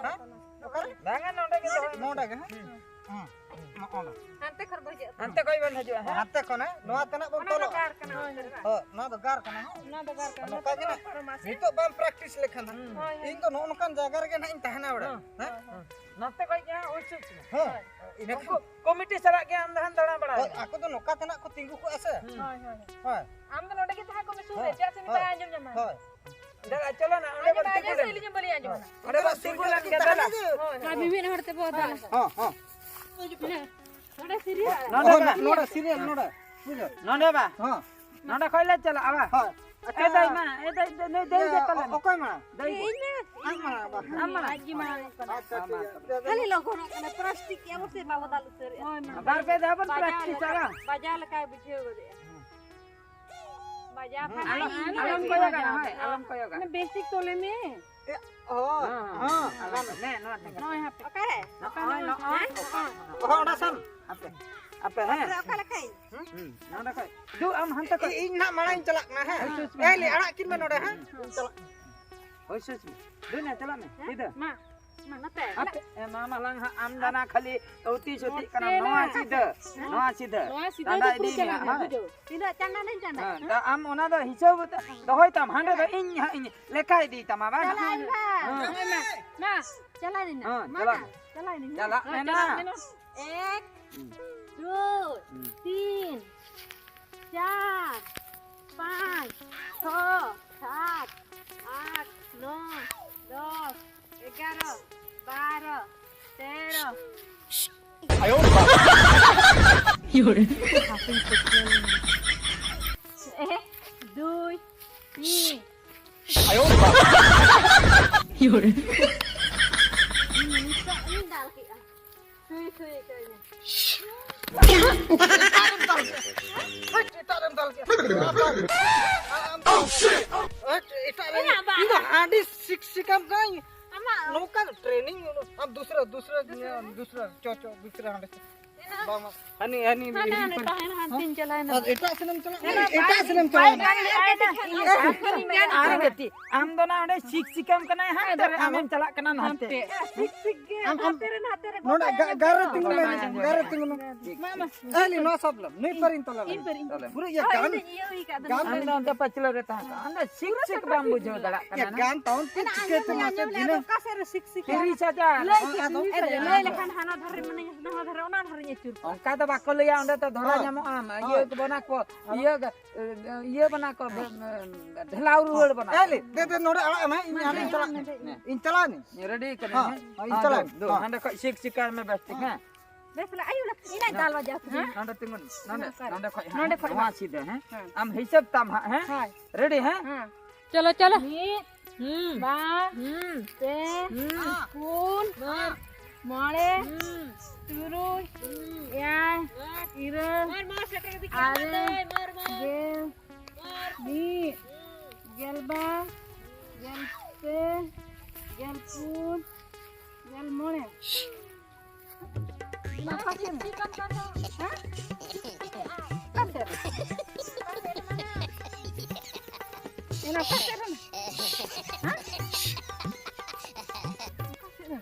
ᱚᱠᱟᱨᱮ? ᱵᱟᱝᱟ, ᱱᱚᱰᱮ ᱜᱮ ᱫᱚᱦᱚᱭ ᱢᱮ᱾ ᱱᱚᱰᱮ ᱜᱮ, ᱦᱮᱸ? ᱦᱮᱸ᱾ ᱱᱚᱜᱼᱚ ᱱᱚᱰᱮ᱾ ᱦᱟᱱᱛᱮ ᱠᱷᱚᱱ ᱵᱚᱱ ᱦᱤᱡᱩᱜᱼᱟ᱾ ᱦᱟᱱᱛᱮ ᱠᱷᱚᱱ, ᱦᱮᱸ? ᱱᱚᱣᱟ ᱛᱮᱱᱟᱜ ᱵᱚᱱ ᱚᱱᱟ ᱫᱚ ᱛᱚᱞᱚᱜᱼᱟ᱾ ᱜᱟᱨ ᱠᱟᱱᱟ, ᱚᱱᱛᱮ ᱨᱮ ᱵᱟᱝ? ᱦᱳᱭ, ᱱᱚᱣᱟ ᱫᱚ ᱜᱟᱨ ᱠᱟᱱᱟ, ᱦᱮᱸ? ᱚᱱᱟ ᱫᱚ ᱜᱟᱨ ᱠᱟᱱᱟ᱾ ᱱᱚᱝᱠᱟ ᱜᱮ ᱱᱟᱜ᱾ ᱦᱳᱭ, ᱢᱟᱥᱮ᱾ ᱱᱤᱛᱚᱜ ᱵᱟᱢ ᱯᱨᱮᱠᱴᱤᱥ ᱞᱮᱠᱷᱟᱱ ᱦᱟᱸᱜ᱾ ᱦᱳᱭ, ᱦᱳᱭ᱾ ᱤᱧ ᱫᱚ ᱱᱚᱜᱼᱚ ᱱᱚᱝᱠᱟᱱ ᱡᱟᱭᱜᱟ ᱨᱮᱜᱮ ᱱᱟᱜ ᱤᱧ ᱛᱟᱦᱮᱱᱟ ᱚᱲᱟᱜ᱾ ᱦᱮᱸ, ᱦᱮᱸ? ᱦᱮᱸ᱾ ᱱᱚᱛᱮ ᱠᱷᱚᱡ ᱜᱮ ᱦᱟᱸᱜ ᱦᱩᱭ ᱥᱟᱹᱛ ᱢᱮ᱾ ᱦᱮᱸ᱾ ᱦᱳᱭ᱾ ᱤᱱᱟᱹ ᱠᱷᱟᱱ ᱩᱱᱠᱩ ᱠᱚᱢᱤᱴᱤ ᱥᱟᱞᱟᱜ ᱜᱮ ᱟᱢ ᱫᱚ ᱦᱟᱸᱜ ᱫᱟᱬᱟ ᱵᱟᱲᱟᱭ ᱦᱳᱭ, ᱢᱮ᱾ ᱟᱠᱚ ᱫᱚ ᱱᱚᱝᱠᱟ ᱛᱮ ᱱᱟᱜ ᱠᱚ ᱛᱤᱸᱜᱩ ᱠᱚᱜᱼᱟ ᱥᱮ᱾ ᱦᱩᱸ᱾ ᱦᱳᱭ, ᱦᱳᱭ᱾ ᱦᱳᱭ᱾ ᱟᱢ ᱫᱚ ᱱᱚᱰᱮ ᱜᱮ ᱛᱟᱦᱮᱸ ᱠᱚᱜ ᱢᱮ, ᱥᱩᱨ ᱨᱮ, ᱦᱳᱭ, ᱪᱮᱫᱟᱜ ᱥᱮ ᱩᱱᱤ ᱦᱳᱭ᱾ ᱵᱟᱭ ᱟᱸᱡᱚᱢ ᱧᱟᱢᱟ᱾ ᱦᱳᱭ᱾ ᱫᱟᱫᱟ, ᱪᱚᱞᱚ ᱱᱟ, ᱚᱸᱰᱮ ᱟᱸᱡᱚᱢ ᱵᱚᱱ ᱵᱟᱭ ᱛᱤᱸᱜᱩ ᱟᱸᱡᱚᱢ ᱞᱮᱱ᱾ ᱧᱟ, ᱤᱧ ᱵᱟᱹᱧ ᱟᱸᱡᱚᱢᱟ ᱱᱟ᱾ ᱚᱸᱰᱮ ᱵᱚᱱ ᱛᱤᱸᱜᱩ ᱞᱮᱱ ᱜᱮ, ᱫᱟᱫᱟ᱾ ᱦᱳᱭ, ᱦᱳᱭ᱾ ᱟᱨ ᱢᱤᱢᱤᱫ ᱦᱚᱲ ᱛᱮ ᱵᱚ ᱫᱟᱞᱟ᱾ ᱦᱚᱸ, ᱦᱚᱸ᱾ ᱱᱚᱰᱮ ᱥᱤᱨᱤᱭᱟᱞ᱾ ᱱᱚᱰᱮ ᱦᱳᱭ, ᱵᱟ᱾ ᱱᱚᱰᱮ ᱥᱤᱨᱤᱭᱟᱞ, ᱱᱚᱰᱮ᱾ ᱵᱩᱡᱷᱟᱹᱣ? ᱱᱚᱰᱮ ᱵᱟ᱾ ᱦᱚᱸ᱾ ᱱᱚᱰᱮ ᱠᱷᱚᱡ ᱞᱮ ᱪᱟᱞᱟᱜᱼᱟ, ᱵᱟ? ᱦᱳᱭ᱾ ᱮ ᱫᱟᱹᱭ ᱢᱟ, ᱮ ᱫᱟᱹᱭ, ᱫᱟᱹᱭ, ᱫᱟᱹᱭ, ᱫᱟᱹᱭ, ᱤᱭᱟᱹ, ᱫᱟᱹᱭ, ᱛᱟᱞᱮ ᱢᱮ᱾ ᱚᱠᱚᱭ ᱢᱟ? ᱫᱟᱹᱭ ᱜᱮ᱾ ᱤᱧ ᱢᱟ᱾ ᱟᱢ ᱢᱟ, ᱵᱟ᱾ ᱟᱢ ᱢᱟ᱾ ᱟᱡ ᱜᱮ ᱢᱟ᱾ ᱟᱪᱪᱷᱟ, ᱴᱷᱤᱠ ᱜᱮᱭᱟ᱾ ᱠᱷᱟᱹᱞᱤ ᱞᱚᱜᱚᱱᱚᱜ ᱠᱟᱱᱟ, ᱯᱞᱟᱥᱴᱤᱠ ᱜᱮ ᱟᱵᱚ ᱥᱮᱫ ᱵᱟᱵᱚ ᱫᱟᱞ ᱩᱛᱟᱹᱨᱮᱜᱼᱟ᱾ ᱦᱳᱭ, ᱢᱟ᱾ ᱵᱟᱨ ᱯᱮ ᱫᱷᱟᱣ ᱵᱚᱱ ᱵᱟᱡᱟᱣ ᱯᱨᱮᱠᱴᱤᱥᱟ, ᱞᱮᱠᱟ, ᱵᱟᱝ? ᱵᱟᱡᱟᱣ ᱞᱮᱠᱟᱭ ᱵᱩᱡᱷᱟᱹᱣ ᱜᱚᱫᱮᱜᱼᱟ᱾ ᱵᱟᱡᱟᱣ ᱦᱩᱸ, ᱠᱷᱟᱱ ᱟᱞᱚᱢ, ᱟᱞᱚᱢ ᱠᱚᱭᱚᱜᱟ, ᱦᱳᱭ, ᱟᱞᱚᱢ ᱠᱚᱭᱚᱜᱟ᱾ ᱢᱟᱱᱮ ᱵᱮᱥ ᱴᱷᱤᱠ ᱛᱚᱞᱮ ᱢᱮ᱾ ᱮ, ᱚ, ᱦᱮᱸ, ᱦᱮᱸ, ᱦᱮᱸ, ᱟᱞᱚᱢ, ᱱᱮ, ᱱᱚᱣᱟ ᱴᱷᱮᱱ᱾ ᱱᱚᱜᱼᱚᱭ ᱦᱟᱯᱮ᱾ ᱚᱠᱟᱨᱮ? ᱱᱚᱜᱼᱚᱭ, ᱱᱚᱜᱼᱚᱭ, ᱦᱮᱸ? ᱚ, ᱚᱸᱰᱮ ᱥᱮᱱ᱾ ᱦᱟᱯᱮ, ᱦᱟᱯᱮ, ᱦᱮᱸ᱾ ᱛᱟᱨᱯᱚᱨᱮ ᱚᱠᱟ ᱞᱮᱠᱟᱧ? ᱦᱩᱸ, ᱦᱩᱸ, ᱱᱚᱰᱮ ᱠᱷᱚᱡ᱾ ᱫᱩ, ᱟᱢ ᱦᱟᱱᱛᱮ ᱠᱷᱚᱡ᱾ ᱤ-, ᱤᱧ ᱱᱟᱜ ᱢᱟᱲᱟᱝ ᱤᱧ ᱪᱟᱞᱟᱜ ᱠᱟᱱᱟ, ᱦᱮᱸ᱾ ᱦᱳᱭ, ᱥᱩᱥ ᱢᱮ᱾ ᱮ, ᱞᱮ, ᱟᱲᱟᱜ ᱠᱤᱱ ᱢᱮ ᱱᱚᱰᱮ, ᱦᱮᱸ᱾ ᱤᱧ ᱪᱟᱞᱟᱜ ᱠᱟᱱᱟ᱾ ᱦᱳᱭ, ᱥᱩᱥ ᱢᱮ᱾ ᱫᱩ, ᱱᱮ, ᱪᱟᱞᱟᱜ ᱢᱮ᱾ ᱦᱮᱸ? ᱥᱤᱫᱷᱟᱹ᱾ ᱢᱟ᱾ ᱢᱟ ᱱᱚᱛᱮ᱾ ᱦᱟᱛᱮ, ᱮ, ᱢᱟ ᱢᱟᱞᱟᱝ ᱦᱟᱸᱜ ᱟᱢ ᱫᱟᱱᱟ ᱠᱷᱟᱹᱞᱤ ᱩᱛᱤ ᱥᱩᱛᱤᱜ ᱠᱟᱱᱟ᱾ ᱱᱚᱛᱮ ᱱᱚᱣᱟ ᱨᱮ᱾ ᱥᱤᱫᱷᱟᱹ, ᱦᱮᱸ? ᱱᱚᱣᱟ ᱥᱤᱫᱷᱟᱹ᱾ ᱱᱚᱣᱟ ᱥᱤᱫᱷᱟᱹ ᱰᱟᱸᱰᱟ ᱜᱮ ᱤᱫᱤ ᱯᱩᱨᱟᱹ ᱢᱮ, ᱪᱟᱞᱟᱜ ᱦᱳᱭ᱾ ᱵᱩᱡᱷᱟᱹᱣ᱾ ᱛᱤᱱᱟᱹᱜ ᱪᱟᱸᱫᱟ ᱱᱟᱹᱧ ᱪᱟᱸᱫᱟ? ᱦᱮᱸ, ᱦᱮᱸ? ᱫᱟ ᱟᱢ ᱚᱱᱟ ᱫᱚ ᱦᱤᱥᱟᱹᱵ ᱫᱚᱦᱚᱭ ᱛᱟᱢ, ᱦᱟᱸᱰᱮ ᱫᱚ ᱤᱧ ᱦᱟᱸᱜ ᱤᱧ ᱞᱮᱠᱷᱟ ᱤᱫᱤᱭ ᱛᱟᱢᱟ, ᱵᱟᱝ? ᱪᱟᱞᱟᱜ ᱟᱹᱧ ᱵᱟᱝ? ᱦᱮᱸ᱾ ᱦᱳᱭ, ᱢᱟ, ᱢᱟ, ᱪᱟᱞᱟᱜ ᱟᱹᱧ ᱱᱟᱜ᱾ ᱦᱮᱸ, ᱢᱟ, ᱪᱟᱞᱟᱜ ᱢᱟ, ᱢᱮ᱾ ᱪᱟᱞᱟᱜ ᱢᱮ ᱦᱳᱭ, ᱱᱟ᱾ ᱪᱟᱞᱟᱜ ᱢᱮ ᱱᱟ᱾ ᱮᱠ, ᱦᱩᱸ᱾ ᱫᱩᱭ, ᱦᱩᱸ᱾ ᱛᱤᱱ, ᱪᱟᱨ, ᱯᱟᱸᱪ, ᱪᱷᱚ, ᱥᱟᱛ, ᱟᱴ, ᱱᱚ, ᱫᱚᱥ, ᱮᱜᱟᱨᱚ, ᱵᱟᱨᱚ, ᱛᱮᱨᱚ᱾ ᱟᱭᱳ ᱵᱟᱵᱟ᱾ ᱮᱠ, ᱫᱩᱭ, ᱛᱤᱱ᱾ ᱟᱭᱳ ᱵᱟᱵᱟ᱾ ᱱᱤᱛᱚᱜ ᱤᱧ ᱫᱟᱞ ᱠᱮᱜᱼᱟ᱾ ᱥᱩᱭ, ᱥᱩᱭ ᱦᱚᱪᱚᱭ ᱢᱮ᱾ ᱮᱴᱟᱜ ᱨᱮᱢ ᱫᱟᱞ ᱠᱮᱜᱼᱟ᱾ ᱮᱴᱟᱜ ᱨᱮᱢ ᱫᱟᱞ ᱠᱮᱜᱼᱟ᱾ ᱤᱧ ᱫᱚ ᱦᱟᱺᱰᱤ ᱥᱤᱠ ᱥᱤᱠᱟᱢ ᱠᱟᱹᱱᱟᱹᱧ᱾ ᱟᱢᱟᱜ ᱱᱚᱝᱠᱟ ᱴᱨᱮᱱᱤᱝ, ᱟᱢ ᱫᱩᱥᱨᱟ, ᱫᱩᱥᱨᱟ, ᱫᱩᱥᱨᱟ, ᱪᱚ, ᱪᱚ, ᱫᱩᱥᱨᱟ ᱦᱟᱺᱰᱤ᱾ ᱵᱟᱝ, ᱵᱟᱝ᱾ ᱦᱟᱹᱱᱤ, ᱦᱟᱹᱱᱤ, ᱦᱟᱱᱮ, ᱦᱟᱱᱮ ᱛᱟᱦᱮᱱ, ᱦᱟᱱᱛᱮᱧ ᱪᱟᱞᱟᱣᱮᱱᱟ᱾ ᱟᱨ ᱮᱴᱟᱜ ᱥᱮᱱᱮᱢ ᱪᱟᱞᱟᱜ ᱠᱟᱱᱟ, ᱮᱴᱟᱜ ᱥᱮᱱᱮᱢ ᱪᱟᱞᱟᱣᱮᱱᱟ᱾ ᱟᱨ ᱜᱟᱛᱮ, ᱟᱢ ᱫᱚ ᱱᱟ ᱚᱸᱰᱮ ᱥᱤᱠ ᱥᱤᱠᱟᱢ ᱠᱟᱱᱟᱭ, ᱦᱟᱱᱛᱮ ᱨᱮ ᱟᱢᱮᱢ ᱪᱟᱞᱟᱜ ᱠᱟᱱᱟ ᱱᱟᱛᱮ᱾ ᱥᱤᱠ ᱥᱤᱠ ᱜᱮ, ᱟᱢ, ᱟᱢ, ᱦᱟᱱᱛᱮ ᱨᱮ ᱱᱟᱛᱮ ᱨᱮ ᱱᱚᱰᱮ ᱜᱚᱴᱟ ᱜᱟ-, ᱜᱟᱨ ᱨᱮ ᱛᱤᱸᱜᱩ ᱢᱮ, ᱜᱟᱨ ᱨᱮ ᱛᱤᱸᱜᱩ ᱢᱮ᱾ ᱢᱟ, ᱢᱟ᱾ ᱮ, ᱞᱤ, ᱱᱚᱣᱟ ᱥᱟᱵ ᱞᱮᱢ, ᱱᱩᱭ ᱯᱟᱨᱤᱧ ᱛᱚᱞᱟ ᱞᱮᱢ᱾ ᱤᱧ ᱯᱟᱨᱤᱧ᱾ ᱯᱩᱨᱟᱹ ᱤᱭᱟᱹ ᱦᱳᱭ, ᱜᱟᱱ, ᱤᱧ ᱫᱚ ᱤᱭᱟᱹ ᱦᱩᱭ ᱠᱟᱜ ᱫᱚ ᱜᱟᱱ ᱱᱟᱛᱮ ᱟᱢ ᱨᱮ᱾ ᱫᱚ ᱚᱱᱛᱮ ᱯᱟᱹᱪᱷᱞᱟᱹ ᱨᱮ ᱛᱟᱦᱮᱸ ᱠᱚᱜ ᱟᱢ ᱫᱚ ᱥᱤᱠ ᱥᱤᱠ ᱵᱟᱢ ᱵᱩᱡᱷᱟᱹᱣ ᱫᱟᱲᱮᱭᱟᱜ ᱠᱟᱱᱟ ᱮ, ᱱᱟ᱾ ᱜᱟᱱ ᱛᱟᱢ, ᱪᱮᱫ ᱚᱱᱟ ᱪᱤᱠᱟᱹ ᱟᱸᱡᱚᱢ ᱛᱮ ᱧᱟᱢ ᱢᱟᱥᱮ ᱞᱮ ᱫᱤᱱᱟᱹᱢ? ᱚᱠᱟ ᱥᱮᱫ ᱨᱮ ᱥᱤᱠ ᱥᱤᱠ ᱛᱤᱨᱤᱥ ᱦᱟᱡᱟᱨ᱾ ᱞᱟᱹᱭ ᱟᱫᱚ ᱠᱮᱫ ᱞᱟᱹᱭ ᱞᱮᱠᱷᱟᱱ ᱦᱟᱱᱟ ᱫᱷᱟᱨᱮ ᱢᱟᱱᱮ ᱱᱚᱣᱟ ᱫᱷᱟᱨᱮ ᱚᱱᱟ ᱫᱷᱟᱨᱮᱧ ᱟᱹᱪᱩᱨ ᱠᱚᱜᱼᱟ᱾ ᱚᱱᱠᱟ ᱫᱚ ᱵᱟᱠᱚ ᱞᱟᱹᱭᱟ, ᱚᱸᱰᱮ ᱫᱚ ᱫᱷᱚᱨᱟ ᱦᱳᱭ᱾ ᱧᱟᱢᱚᱜᱼᱟ, ᱤᱭᱟᱹ ᱦᱳᱭ᱾ ᱵᱚᱱᱟ ᱠᱚ, ᱦᱳᱭ᱾ ᱤᱭᱟᱹ, ᱤᱭᱟᱹ ᱵᱚᱱᱟ ᱠᱚ, ᱰᱷᱮᱞᱟᱣ ᱨᱩᱣᱟᱹᱲ ᱵᱚᱱᱟ᱾ ᱮ, ᱞᱮ, ᱫᱮ, ᱫᱮ, ᱱᱚᱰᱮ ᱟᱲᱟᱜ ᱢᱮ, ᱤᱧ ᱦᱟᱸᱰᱮᱧ ᱪᱟᱞᱟᱜ ᱠᱟᱱᱟ᱾ ᱤᱧ ᱪᱟᱞᱟᱜ ᱱᱟᱹᱧ᱾ ᱨᱮᱰᱤ ᱠᱟᱹᱱᱟᱹᱧ, ᱦᱮᱸ, ᱦᱮᱸ? ᱦᱮᱸ, ᱤᱧ ᱦᱮᱸ, ᱪᱟᱞᱟᱜ ᱫᱩ, ᱱᱟᱹᱧ᱾ ᱫᱩ, ᱦᱮᱸ᱾ ᱦᱟᱸᱰᱮ ᱠᱷᱚᱡ ᱥᱤᱠ ᱥᱤᱠᱟᱭ ᱢᱮ ᱵᱮᱥ ᱴᱷᱤᱠ, ᱦᱮᱸ? ᱵᱮᱥ ᱞᱮ, ᱟᱭᱩ ᱞᱮ, ᱤᱧ ᱞᱟᱝ ᱫᱟᱞ ᱵᱟᱡᱟᱣ ᱠᱤᱱᱟ᱾ ᱦᱮᱸ? ᱱᱚᱰᱮ ᱛᱤᱸᱜᱩᱱ, ᱱᱚᱰᱮ, ᱱᱚᱰᱮ ᱠᱷᱚᱡ ᱦᱟᱸᱜ, ᱱᱚᱰᱮ ᱠᱷᱚᱡ ᱱᱚᱣᱟ ᱦᱟᱸᱜ᱾ ᱥᱤᱫᱷᱟᱹ, ᱦᱮᱸ? ᱦᱮᱸ᱾ ᱟᱢ ᱦᱤᱥᱟᱹᱵ ᱛᱟᱢ ᱦᱟᱸᱜ, ᱦᱮᱸ? ᱦᱳᱭ᱾ ᱨᱮᱰᱤ, ᱦᱮᱸ? ᱦᱮᱸ᱾ ᱪᱚᱞᱚ, ᱪᱚᱞᱚ᱾ ᱢᱤᱫ, ᱦᱩᱸ᱾ ᱵᱟᱨ, ᱦᱩᱸ᱾ ᱯᱮ, ᱦᱩᱸ᱾ ᱯᱩᱱ, ᱢᱟ᱾ ᱢᱚᱬᱮ, ᱦᱩᱸ᱾ ᱛᱩᱨᱩᱭ, ᱦᱩᱸ᱾ ᱮᱭᱟᱭ, ᱢᱟ᱾ ᱤᱨᱟᱹᱞ, ᱢᱟᱨ, ᱢᱟᱨ, ᱥᱮᱴᱮᱨ ᱤᱫᱤ ᱠᱟᱜ ᱟᱨᱮ, ᱢᱟ, ᱫᱟᱹᱭ, ᱢᱟᱨ, ᱢᱟᱨ᱾ ᱜᱮᱞ, ᱢᱟᱨ᱾ ᱢᱤᱫ, ᱦᱩᱸ᱾ ᱜᱮᱞ ᱵᱟᱨ, ᱜᱮᱞ ᱯᱮ, ᱜᱮᱞ ᱯᱩᱱ, ᱜᱮᱞ ᱢᱚᱬᱮ᱾ ᱚᱱᱟ ᱚᱠᱟ ᱥᱮᱫ ᱨᱮ? ᱦᱮᱸ? ᱚᱠᱟ ᱥᱮᱫ ᱨᱮ? ᱚᱱᱟ ᱚᱠᱟ ᱥᱮᱫ ᱨᱮ? ᱦᱮᱸ? ᱚᱠᱟ ᱥᱮᱫ ᱨᱮ?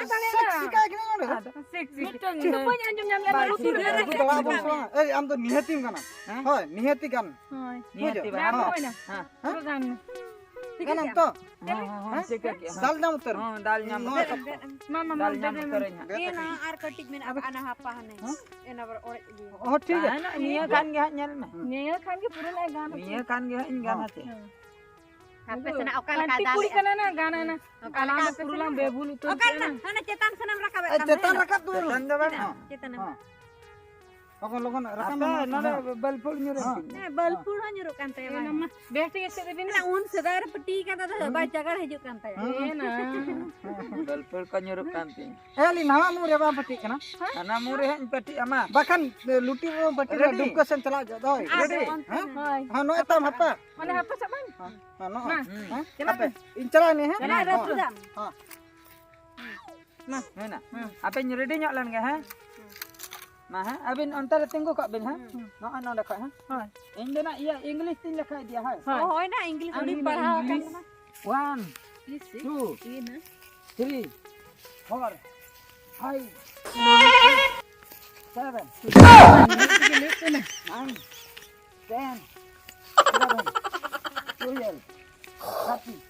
ᱥᱮᱠᱥᱤ ᱠᱟᱭ ᱠᱟᱱᱟ ᱱᱚᱰᱮ ᱫᱚ᱾ ᱟᱫᱚ ᱥᱮᱠᱥᱤ᱾ ᱢᱤᱫᱴᱟᱝ ᱪᱮᱫ ᱦᱚᱸ ᱵᱟᱹᱧ ᱟᱸᱡᱚᱢ ᱧᱟᱢ ᱞᱮᱫᱟ, ᱵᱟᱭ ᱞᱩᱛᱩᱨ ᱨᱮ ᱪᱮᱫ ᱨᱟᱹᱯᱩᱫ ᱫᱟᱲᱮᱭᱟᱜ ᱵᱚᱱ ᱥᱮ ᱵᱟᱝ? ᱮᱭ, ᱟᱢ ᱫᱚ ᱱᱤᱦᱟᱹᱛᱤᱢ ᱜᱟᱱᱟ᱾ ᱦᱮᱸ? ᱦᱳᱭ, ᱱᱤᱦᱟᱹᱛᱤ ᱵᱩᱡᱷᱟᱹᱣ? ᱜᱟᱱ᱾ ᱦᱮᱸ᱾ ᱦᱩᱭᱱᱟ᱾ ᱦᱮᱸ? ᱦᱮᱸ? ᱯᱩᱨᱟᱹ ᱜᱟᱱ ᱢᱮ᱾ ᱜᱟᱱᱟᱢ ᱛᱚ? ᱦᱮᱸ, ᱦᱮᱸ, ᱦᱮᱸ, ᱦᱮᱸ? ᱴᱷᱤᱠ ᱜᱮᱭᱟ᱾ ᱫᱟᱞ ᱧᱟᱢ ᱩᱛᱟᱹᱨ ᱢᱮ᱾ ᱦᱮᱸ, ᱫᱟᱞ ᱧᱟᱢ ᱱᱚᱣᱟ ᱩᱛᱟᱹᱨ᱾ ᱢᱟ, ᱢᱟ, ᱢᱟ, ᱫᱟᱞ ᱧᱟᱢ ᱫᱮ, ᱫᱮ, ᱩᱛᱟᱹᱨ ᱢᱟ᱾ ᱟᱹᱧ ᱦᱟᱸᱜ᱾ ᱮ, ᱱᱟ ᱟᱨ ᱠᱟᱹᱴᱤᱡ ᱢᱮᱱᱟᱜ ᱟᱠᱟᱫᱼᱟ, ᱚᱱᱟ ᱦᱟᱯᱟ ᱦᱟᱱᱮ᱾ ᱦᱮᱸ? ᱮᱱᱟ ᱵᱚᱨ ᱚᱲᱮᱡ ᱜᱮ᱾ ᱚ, ᱴᱷᱤᱠ ᱜᱮᱭᱟ᱾ ᱦᱮᱸ, ᱱᱤᱭᱟᱹ ᱠᱷᱟᱱ ᱜᱮ ᱦᱟᱸᱜ ᱧᱮᱞ ᱢᱮ᱾ ᱱᱤᱭᱟᱹ ᱠᱷᱟᱱ ᱜᱮ ᱯᱩᱨᱟᱹ ᱞᱮ ᱜᱟᱱ ᱦᱚᱪᱚᱭᱟ᱾ ᱱᱤᱭᱟᱹ ᱠᱷᱟᱱ ᱜᱮ ᱦᱟᱸᱜ ᱤᱧ ᱜᱟᱱ ᱦᱮᱸ᱾ ᱦᱚᱪᱚᱭᱟ᱾ ᱦᱮᱸ᱾ ᱦᱟᱯᱮ ᱥᱮᱱᱟᱜ ᱚᱠᱟ ᱞᱮᱠᱟ ᱠᱟᱹᱴᱤᱡ ᱫᱟᱞ ᱠᱩᱲᱤ ᱮᱫᱟ? ᱠᱟᱱᱟ ᱱᱟ, ᱜᱟᱱ ᱟᱭ ᱱᱟ᱾ ᱚᱠᱟ ᱟᱞᱟᱝ ᱞᱮᱠᱟ ᱫᱚ ᱯᱩᱨᱟᱹ ᱞᱟᱝ ᱥᱮᱱᱟᱜ? ᱵᱮᱵᱷᱩᱞ ᱩᱛᱟᱹᱨ ᱚᱠᱟ ᱠᱮᱫᱟ ᱞᱮᱠᱟ? ᱱᱟ᱾ ᱦᱟᱱᱮ ᱪᱮᱛᱟᱱ ᱥᱮᱱᱮᱢ ᱨᱟᱠᱟᱵᱮᱫ ᱮ, ᱠᱟᱱ ᱪᱮᱛᱟᱱ ᱛᱟᱦᱮᱸᱱᱟ᱾ ᱨᱟᱠᱟᱵ ᱫᱚ ᱪᱮᱛᱟᱱ ᱫᱚ ᱵᱟᱝ᱾ ᱦᱮᱸ᱾ ᱪᱮᱛᱟᱱ ᱮᱢ᱾ ᱦᱮᱸ᱾ ᱞᱚᱜᱚᱱ, ᱞᱚᱜᱚᱱ ᱨᱟᱠᱟᱵ ᱟᱯᱮ ᱢᱮ, ᱱᱚᱰᱮ ᱦᱮᱸ᱾ ᱵᱟᱞᱯᱩᱨ ᱧᱩᱨᱩᱜ ᱦᱮᱸ᱾ ᱠᱟᱱ ᱛᱤᱧᱟ᱾ ᱦᱮᱸ, ᱵᱟᱞᱯᱩᱨ ᱦᱚᱸ ᱧᱩᱨᱩᱜ ᱠᱟᱱ ᱛᱟᱭᱟ, ᱵᱟᱝ? ᱵᱮᱥ ᱴᱷᱤᱠ ᱟᱪᱷᱮ ᱫᱮᱵᱤᱱ᱾ ᱚᱱᱟ ᱩᱱ ᱥᱮᱫᱟᱭ ᱨᱮ ᱯᱟᱹᱴᱤ ᱠᱟᱫᱟ ᱫᱚ, ᱦᱮᱸ᱾ ᱵᱟᱭ ᱪᱟᱜᱟᱲ ᱦᱤᱡᱩᱜ ᱠᱟᱱ ᱛᱟᱭᱟ᱾ ᱦᱮᱸ᱾ ᱦᱮᱸ, ᱱᱟ᱾ ᱵᱟᱞᱯᱩᱨ ᱠᱚ ᱧᱩᱨᱩᱜ ᱠᱟᱱ ᱛᱤᱧᱟ᱾ ᱮ, ᱟᱹᱞᱤᱧ ᱱᱟᱣᱟ ᱢᱩ ᱨᱮ ᱵᱟᱝ ᱯᱟᱹᱴᱤᱜ ᱠᱟᱱᱟ? ᱦᱟᱱᱟ ᱢᱩ ᱨᱮ ᱦᱟᱸᱜ ᱤᱧ ᱯᱟᱹᱴᱤᱜᱼᱟ ᱢᱟ᱾ ᱵᱟᱠᱷᱟᱱ, ᱮ, ᱞᱩᱴᱤ ᱨᱮ ᱵᱟᱝ ᱯᱟᱹᱴᱤ ᱨᱮ ᱨᱮᱰᱤ? ᱰᱩᱵᱠᱟᱹ ᱥᱮᱱ ᱪᱟᱞᱟᱜ ᱡᱚᱜ ᱫᱚ, ᱦᱳᱭ᱾ ᱟᱨ ᱨᱮᱰᱤ? ᱚᱱᱛᱮ ᱦᱮᱸ? ᱦᱳᱭ᱾ ᱦᱮᱸ, ᱱᱚᱜᱼᱚᱭ ᱛᱟᱢ ᱦᱟᱯᱟ᱾ ᱚᱱᱮ ᱦᱟᱯᱟ ᱥᱟᱵ ᱵᱟᱝ? ᱦᱮᱸ, ᱦᱮᱸ, ᱱᱚᱜᱼᱚᱭ᱾ ᱢᱟ, ᱦᱮᱸ? ᱪᱟᱞᱟᱜ ᱦᱟᱯᱮ, ᱢᱮ᱾ ᱤᱧ ᱪᱟᱞᱟᱜ ᱟᱹᱧ, ᱦᱮᱸ? ᱪᱟᱞᱟᱜ ᱦᱮᱸ, ᱨᱟᱹᱯᱩᱫᱟᱢ᱾ ᱦᱮᱸ᱾ ᱢᱟ᱾ ᱦᱮᱸ ᱱᱟ᱾ ᱦᱩᱸ᱾ ᱟᱯᱮᱧ ᱨᱮᱰᱤ ᱧᱚᱜ ᱞᱮᱱ ᱜᱮ, ᱦᱮᱸ? ᱦᱩᱸ᱾ ᱢᱟ, ᱦᱮᱸ, ᱟᱹᱵᱤᱱ ᱚᱱᱛᱮ ᱨᱮ ᱛᱤᱸᱜᱩ ᱠᱚᱜ ᱵᱤᱱ, ᱦᱮᱸ? ᱦᱩᱸ᱾ ᱱᱚᱜᱼᱚᱭ ᱱᱚᱰᱮ ᱠᱷᱚᱡ, ᱦᱮᱸ? ᱦᱳᱭ᱾ ᱤᱧ ᱫᱚ ᱱᱟᱜ ᱤᱭᱟᱹ English ᱛᱤᱧ ᱞᱮᱠᱷᱟ ᱤᱫᱤᱭᱟ, ᱦᱳᱭ? ᱦᱳᱭ᱾ ᱚ, ᱦᱳᱭ ᱱᱟ, English ᱟᱹᱞᱤᱧ ᱩᱰᱤᱧ ᱢᱟ ᱯᱟᱲᱦᱟᱣ ᱟᱠᱟᱱ English ᱠᱟᱱᱟ᱾ One, ᱤᱥ, two, ᱤᱱᱟᱹ᱾ Three, four, five, six, seven, nine, ten, eleven, twelve, thirteen.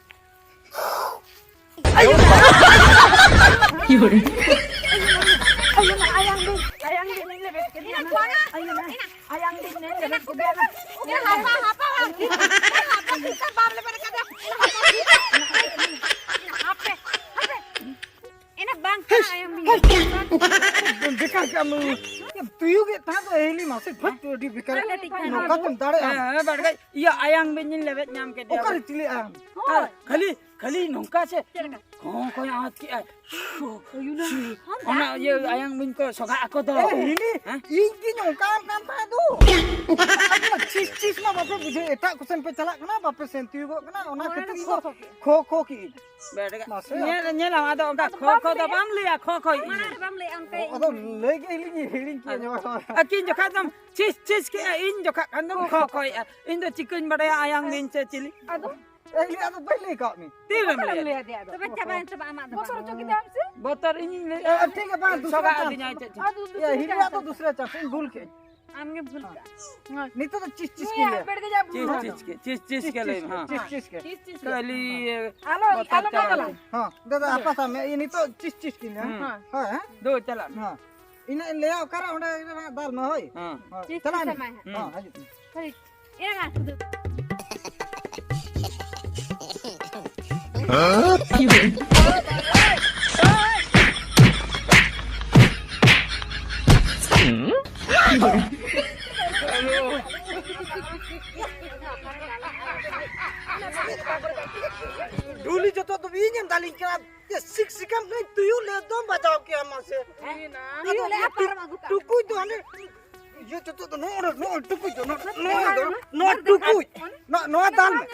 ᱮᱱᱟ ᱵᱟᱝ ᱠᱟᱱᱟ, ᱟᱭᱟᱝ ᱵᱤᱧ᱾ ᱵᱮᱠᱟᱨ ᱠᱟᱜ ᱢᱮ᱾ ᱛᱩᱭᱩ ᱜᱮ ᱛᱟᱦᱮᱸ ᱫᱚ ᱦᱤᱞᱤ ᱢᱟᱥᱮ, ᱵᱷᱟᱹᱜ ᱟᱹᱰᱤ ᱵᱮᱠᱟᱨ᱾ ᱟᱞᱮ ᱴᱷᱤᱠ ᱱᱚᱝᱠᱟ ᱛᱮᱢ ᱫᱟᱲᱮᱭᱟᱜᱼᱟ? ᱦᱮᱸ, ᱦᱮᱸ, ᱵᱟᱲᱜᱟᱭ᱾ ᱤᱭᱟᱹ ᱟᱭᱟᱝ ᱵᱤᱧ ᱞᱤᱧ ᱞᱮᱵᱮᱫ ᱧᱟᱢ ᱠᱮᱫᱮᱭᱟ᱾ ᱚᱠᱟᱨᱮ ᱪᱤᱞᱤ ᱟᱭᱟᱝ? ᱦᱳᱭ᱾ ᱠᱷᱟᱹᱞᱤ ᱠᱷᱟᱹᱞᱤ ᱱᱚᱝᱠᱟ ᱥᱮ᱾ ᱪᱮᱫ ᱞᱮᱠᱟ? ᱦᱚᱸ, ᱠᱚᱭ ᱟᱣᱟᱡ ᱠᱮᱜᱼᱟᱭ᱾ ᱚᱱᱟ ᱤᱭᱟᱹ ᱟᱭᱟᱝ ᱵᱤᱧ ᱠᱚ ᱥᱚᱜᱟ ᱟᱠᱚ ᱫᱚ᱾ ᱮ, ᱦᱤᱞᱤ, ᱦᱮᱸ? ᱤᱧ ᱜᱤᱧ ᱚᱱᱠᱟᱱ ᱠᱟᱱ ᱛᱟᱦᱮᱸᱫ ᱫᱚ᱾ ᱪᱤᱥ, ᱪᱤᱥ ᱢᱟ ᱵᱟᱯᱮ ᱵᱩᱡᱷᱟᱹᱣ, ᱮᱴᱟᱜ ᱠᱚᱥᱮᱱ ᱯᱮ ᱪᱟᱞᱟᱜ ᱠᱟᱱᱟ, ᱵᱟᱯᱮ ᱥᱮᱱ ᱛᱤᱭᱳᱜᱚᱜ ᱠᱟᱱᱟ, ᱚᱱᱟ ᱠᱷᱟᱹᱛᱤᱨ ᱤᱧ ᱫᱚ ᱠᱷᱚ, ᱠᱷᱚ ᱠᱮᱜᱼᱟᱹᱧ᱾ ᱵᱮᱴ ᱜᱮ᱾ ᱢᱟᱥᱮ᱾ ᱧᱮᱞ, ᱧᱮᱞᱟᱢ, ᱟᱫᱚ ᱚᱱᱠᱟ ᱟᱫᱚ ᱠᱷᱚ, ᱵᱟᱢ ᱠᱷᱚ ᱫᱚ ᱞᱟᱹᱭᱟ᱾ ᱵᱟᱢ ᱞᱟᱹᱭᱟ, ᱠᱷᱚ, ᱠᱷᱚ ᱤᱧ᱾ ᱢᱟᱲᱟᱝ ᱨᱮ ᱵᱟᱢ ᱞᱟᱹᱭᱟ, ᱚᱱᱠᱟ ᱚ, ᱟᱫᱚ ᱞᱟᱹᱭ ᱜᱮ ᱦᱤᱞᱤᱧ ᱦᱤᱲᱤᱧ ᱠᱮᱜᱼᱟ, ᱧᱮᱞ ᱢᱮ᱾ ᱟᱹᱠᱤᱱ ᱡᱚᱠᱷᱟᱡ ᱫᱚᱢ ᱪᱤᱥ, ᱪᱤᱥ ᱠᱮᱜᱼᱟ, ᱤᱧ ᱡᱚᱠᱷᱟᱡ ᱠᱷᱟᱱ ᱫᱚᱢ ᱠᱷᱚ, ᱠᱷᱚᱭᱮᱜᱼᱟ᱾ ᱤᱧ ᱫᱚ ᱪᱤᱠᱟᱹᱧ ᱵᱟᱰᱟᱭᱟ ᱟᱭᱟᱝ ᱵᱤᱧ ᱪᱮ ᱪᱤᱞᱤ? ᱟᱫᱚ? ᱮ, ᱦᱤᱞᱤ, ᱟᱫᱚ ᱵᱟᱹᱧ ᱞᱟᱹᱭ ᱠᱟᱜ ᱢᱮ᱾ ᱛᱤᱨᱮᱢ ᱵᱟᱢ ᱞᱟᱹᱭᱟ? ᱞᱟᱹᱭ ᱟᱫᱮᱭᱟ ᱟᱫᱚ᱾ ᱛᱚᱵᱮ ᱪᱟᱵᱟᱭᱮᱱ ᱛᱟᱵᱚ ᱟᱢᱟᱜ ᱫᱚ ᱵᱚᱛᱚᱨ ᱵᱟᱝ᱾ ᱦᱚᱪᱚ ᱠᱮᱫᱟᱢ ᱥᱮ? ᱵᱚᱛᱚᱨ ᱤᱧᱤᱧ ᱞᱟᱹᱭ ᱮ, ᱴᱷᱤᱠ ᱜᱮᱭᱟ, ᱵᱟᱝ, ᱫᱩᱥᱨᱟ ᱥᱚᱜᱟ ᱪᱟᱱᱥ᱾ ᱟᱹᱫᱤᱧᱟ ᱪᱮᱫ ᱪᱚᱝ᱾ ᱟᱫᱚ ᱫᱩᱥᱨᱟ ᱮ, ᱦᱤᱞᱤ, ᱪᱟᱱᱥ ᱟᱫᱚ ᱮᱢ᱾ ᱫᱩᱥᱨᱟ ᱪᱟᱱᱥ, ᱤᱧ ᱵᱷᱩᱞ ᱠᱮᱫ᱾ ᱟᱢᱜᱮᱢ ᱵᱷᱩᱞ ᱠᱟᱜᱼᱟ᱾ ᱱᱤᱛᱚᱜ ᱫᱚ ᱪᱤᱥ ᱪᱤᱥ ᱱᱩᱭ ᱠᱤᱱ ᱞᱟᱹᱭᱟ᱾ ᱦᱟᱨᱵᱮᱲ ᱜᱮ ᱡᱟ ᱵᱷᱩᱞ ᱪᱤᱥ, ᱠᱟᱜᱼᱟ᱾ ᱪᱤᱥ, ᱪᱤᱥ, ᱪᱤᱥ ᱪᱤᱥ ᱠᱮ ᱞᱟᱹᱭ ᱢᱮ, ᱦᱮᱸ᱾ ᱪᱤᱥ ᱪᱤᱥ ᱠᱮ᱾ ᱪᱤᱥ ᱪᱤᱥ ᱠᱮ᱾ ᱠᱷᱟᱹᱞᱤ, ᱤᱭᱟᱹ, ᱟᱞᱚ, ᱵᱚᱛᱚᱨ ᱟᱞᱚ ᱪᱟᱵᱟ ᱵᱚᱫᱚᱞᱟ᱾ ᱠᱮᱫ᱾ ᱦᱚᱸ, ᱫᱟᱫᱟ, ᱦᱮᱸ᱾ ᱟᱯᱟ ᱥᱟᱵ ᱢᱮ, ᱤᱭᱟᱹ, ᱱᱤᱛᱚᱜ ᱪᱤᱥ ᱪᱤᱥ ᱠᱤᱱ ᱞᱟᱹᱭᱟ᱾ ᱦᱩᱸ᱾ ᱦᱳᱭ, ᱦᱮᱸ? ᱫᱩ, ᱪᱟᱞᱟᱜ ᱢᱮ᱾ ᱦᱮᱸ᱾ ᱤᱱᱟᱹᱜ ᱤᱧ ᱞᱟᱹᱭᱟ, ᱚᱠᱟᱨᱮ ᱚᱸᱰᱮ ᱫᱟᱞ ᱢᱮ, ᱦᱳᱭ᱾ ᱦᱮᱸ᱾ ᱦᱳᱭ, ᱪᱤᱥ ᱪᱟᱞᱟᱜ ᱪᱤᱥ ᱢᱮ᱾ ᱮᱢᱟᱭ ᱦᱟᱸᱜ᱾ ᱦᱩᱸ᱾ ᱦᱚᱸ, ᱦᱤᱡᱩᱜ ᱢᱮ᱾ ᱦᱳᱭ᱾ ᱮ ᱵᱟᱝ, ᱥᱩᱫᱷᱩ᱾ ᱰᱩᱞᱤ ᱡᱚᱛᱚ ᱫᱚ ᱤᱧᱮᱢ ᱫᱟᱞᱤᱧ ᱠᱟᱱᱟ᱾ ᱮ, ᱥᱤᱠ ᱥᱤᱠᱟᱢ ᱠᱟᱹᱧ ᱛᱩᱭᱩ ᱞᱮ ᱫᱚᱢ ᱵᱟᱡᱟᱣ ᱠᱮᱭᱟ ᱢᱟᱥᱮ᱾ ᱦᱮᱸ? ᱟᱫᱚ ᱛᱩᱭᱩ ᱞᱮ ᱤᱭᱟᱹ ᱯᱟᱨᱚᱢ ᱟᱹᱜᱩ ᱠᱟᱜ᱾ ᱴᱩᱠᱩᱡ ᱫᱚ ᱦᱟᱱᱮ ᱤᱭᱟᱹ ᱛᱮᱫᱚ ᱫᱚ ᱱᱚᱜᱼᱚ ᱱᱚᱣᱟ, ᱱᱚᱜᱼᱚ ᱴᱩᱠᱩᱡ ᱫᱚ, ᱱᱚᱜᱼᱚ, ᱱᱚᱜᱼᱚ ᱱᱚᱣᱟ ᱫᱚ, ᱱᱚᱣᱟ, ᱱᱚᱣᱟ ᱴᱩᱠᱩᱡ᱾ ᱱᱚᱣᱟ, ᱱᱚᱣᱟ ᱫᱟᱞ ᱢᱮ᱾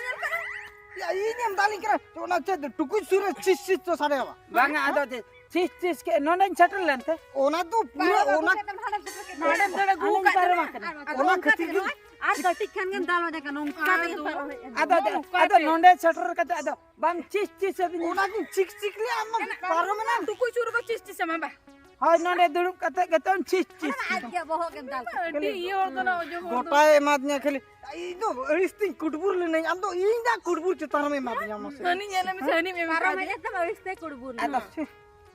ᱭᱟ, ᱤᱧᱮᱢ ᱫᱟᱞᱤᱧ ᱠᱟᱱᱟ᱾ ᱚᱱᱟ ᱪᱮᱫ ᱴᱩᱠᱩᱡ ᱥᱩᱨ ᱨᱮ ᱪᱤᱥ ᱪᱤᱥ ᱫᱚ ᱥᱟᱰᱮᱭᱟ ᱵᱟᱝ? ᱵᱟᱝᱟ, ᱟᱫᱚ ᱪᱮᱫ ᱪᱤᱥ ᱪᱤᱥ ᱠᱮ ᱱᱚᱰᱮᱧ ᱥᱮᱴᱮᱨ ᱞᱮᱱ ᱛᱮ᱾ ᱚᱱᱟ ᱫᱚ ᱯᱩᱨᱟᱹ ᱵᱟᱝ, ᱚᱱᱟ ᱵᱟᱝ, ᱵᱟᱝ, ᱵᱟᱝ, ᱱᱚᱰᱮᱢ ᱫᱟᱹᱲ ᱟᱹᱜᱩ ᱟᱞᱮᱧ ᱠᱟᱜ ᱯᱟᱨᱚᱢ ᱠᱟᱱᱟ᱾ ᱟᱠᱟᱱᱟ᱾ ᱟᱨ ᱚᱱᱟ ᱚᱱᱠᱟ ᱠᱷᱟᱹᱛᱤᱨ ᱛᱮᱜᱮ ᱜᱮ ᱱᱚᱜᱼᱚᱭ ᱟᱨ ᱠᱟᱹᱴᱤᱡ ᱠᱷᱟᱱ ᱜᱮᱢ ᱫᱟᱞ ᱚᱱᱟ ᱠᱟᱱᱟ, ᱚᱱᱠᱟ ᱛᱮᱜᱮ ᱯᱟᱨᱚᱢ ᱦᱮᱡ ᱮᱱᱟ᱾ ᱟᱫᱚ, ᱟᱫᱚ, ᱱᱚᱝᱠᱟ ᱟᱫᱚ ᱛᱮ᱾ ᱱᱚᱰᱮ ᱥᱮᱴᱮᱨ ᱠᱟᱛᱮ ᱟᱫᱚ ᱵᱟᱝ ᱪᱤᱥ ᱪᱤᱥ ᱟᱹᱫᱤᱧᱟ᱾ ᱚᱱᱟ ᱜᱤᱧ ᱪᱤᱠ ᱪᱤᱠ ᱞᱮ ᱟᱢ ᱢᱟ ᱯᱟᱨᱚᱢ ᱮᱱᱟ᱾ ᱴᱩᱠᱩᱡ ᱥᱩᱨ ᱨᱮᱠᱚ ᱪᱤᱥ ᱪᱤᱥ ᱟᱢᱟ ᱵᱟ᱾ ᱦᱳᱭ, ᱱᱚᱰᱮ ᱫᱩᱲᱩᱵ ᱠᱟᱛᱮ ᱜᱮᱛᱚᱢ ᱪᱤᱥ ᱪᱤᱥ ᱟᱡ ᱠᱮᱫᱟ᱾ ᱜᱮ ᱵᱚᱦᱚᱜ ᱜᱮᱢ ᱫᱟᱞ ᱠᱮᱫᱟ᱾ ᱟᱹᱰᱤ ᱤᱭᱟᱹ ᱦᱚᱲ ᱠᱟᱱᱟ ᱚᱡᱚ ᱦᱚᱲ ᱫᱚ᱾ ᱜᱚᱴᱟᱭ ᱮᱢᱟᱫᱤᱧᱟ ᱠᱷᱟᱹᱞᱤ᱾ ᱤᱧ ᱫᱚ ᱟᱹᱲᱤᱥ ᱛᱤᱧ ᱠᱩᱴᱵᱩᱨ ᱞᱮᱱᱟᱹᱧ, ᱟᱢ ᱫᱚ ᱤᱧ ᱫᱟ ᱠᱩᱴᱵᱩᱨ ᱪᱮᱛᱟᱱ ᱨᱮᱢ ᱮᱢᱟᱫᱤᱧᱟ ᱢᱟᱥᱮ᱾ ᱦᱟᱹᱱᱤ ᱧᱮᱞᱮ ᱢᱮᱥᱮ, ᱦᱟᱹᱱᱤᱢ ᱮᱢ ᱯᱟᱨᱚᱢ ᱠᱟᱫᱮᱭᱟ᱾ ᱦᱮᱡ ᱮᱱ ᱛᱟᱢᱟ ᱟᱹᱲᱤᱥ ᱛᱮ ᱠᱩᱴᱵᱩᱨ ᱟᱫᱚ ᱞᱮᱱᱟ᱾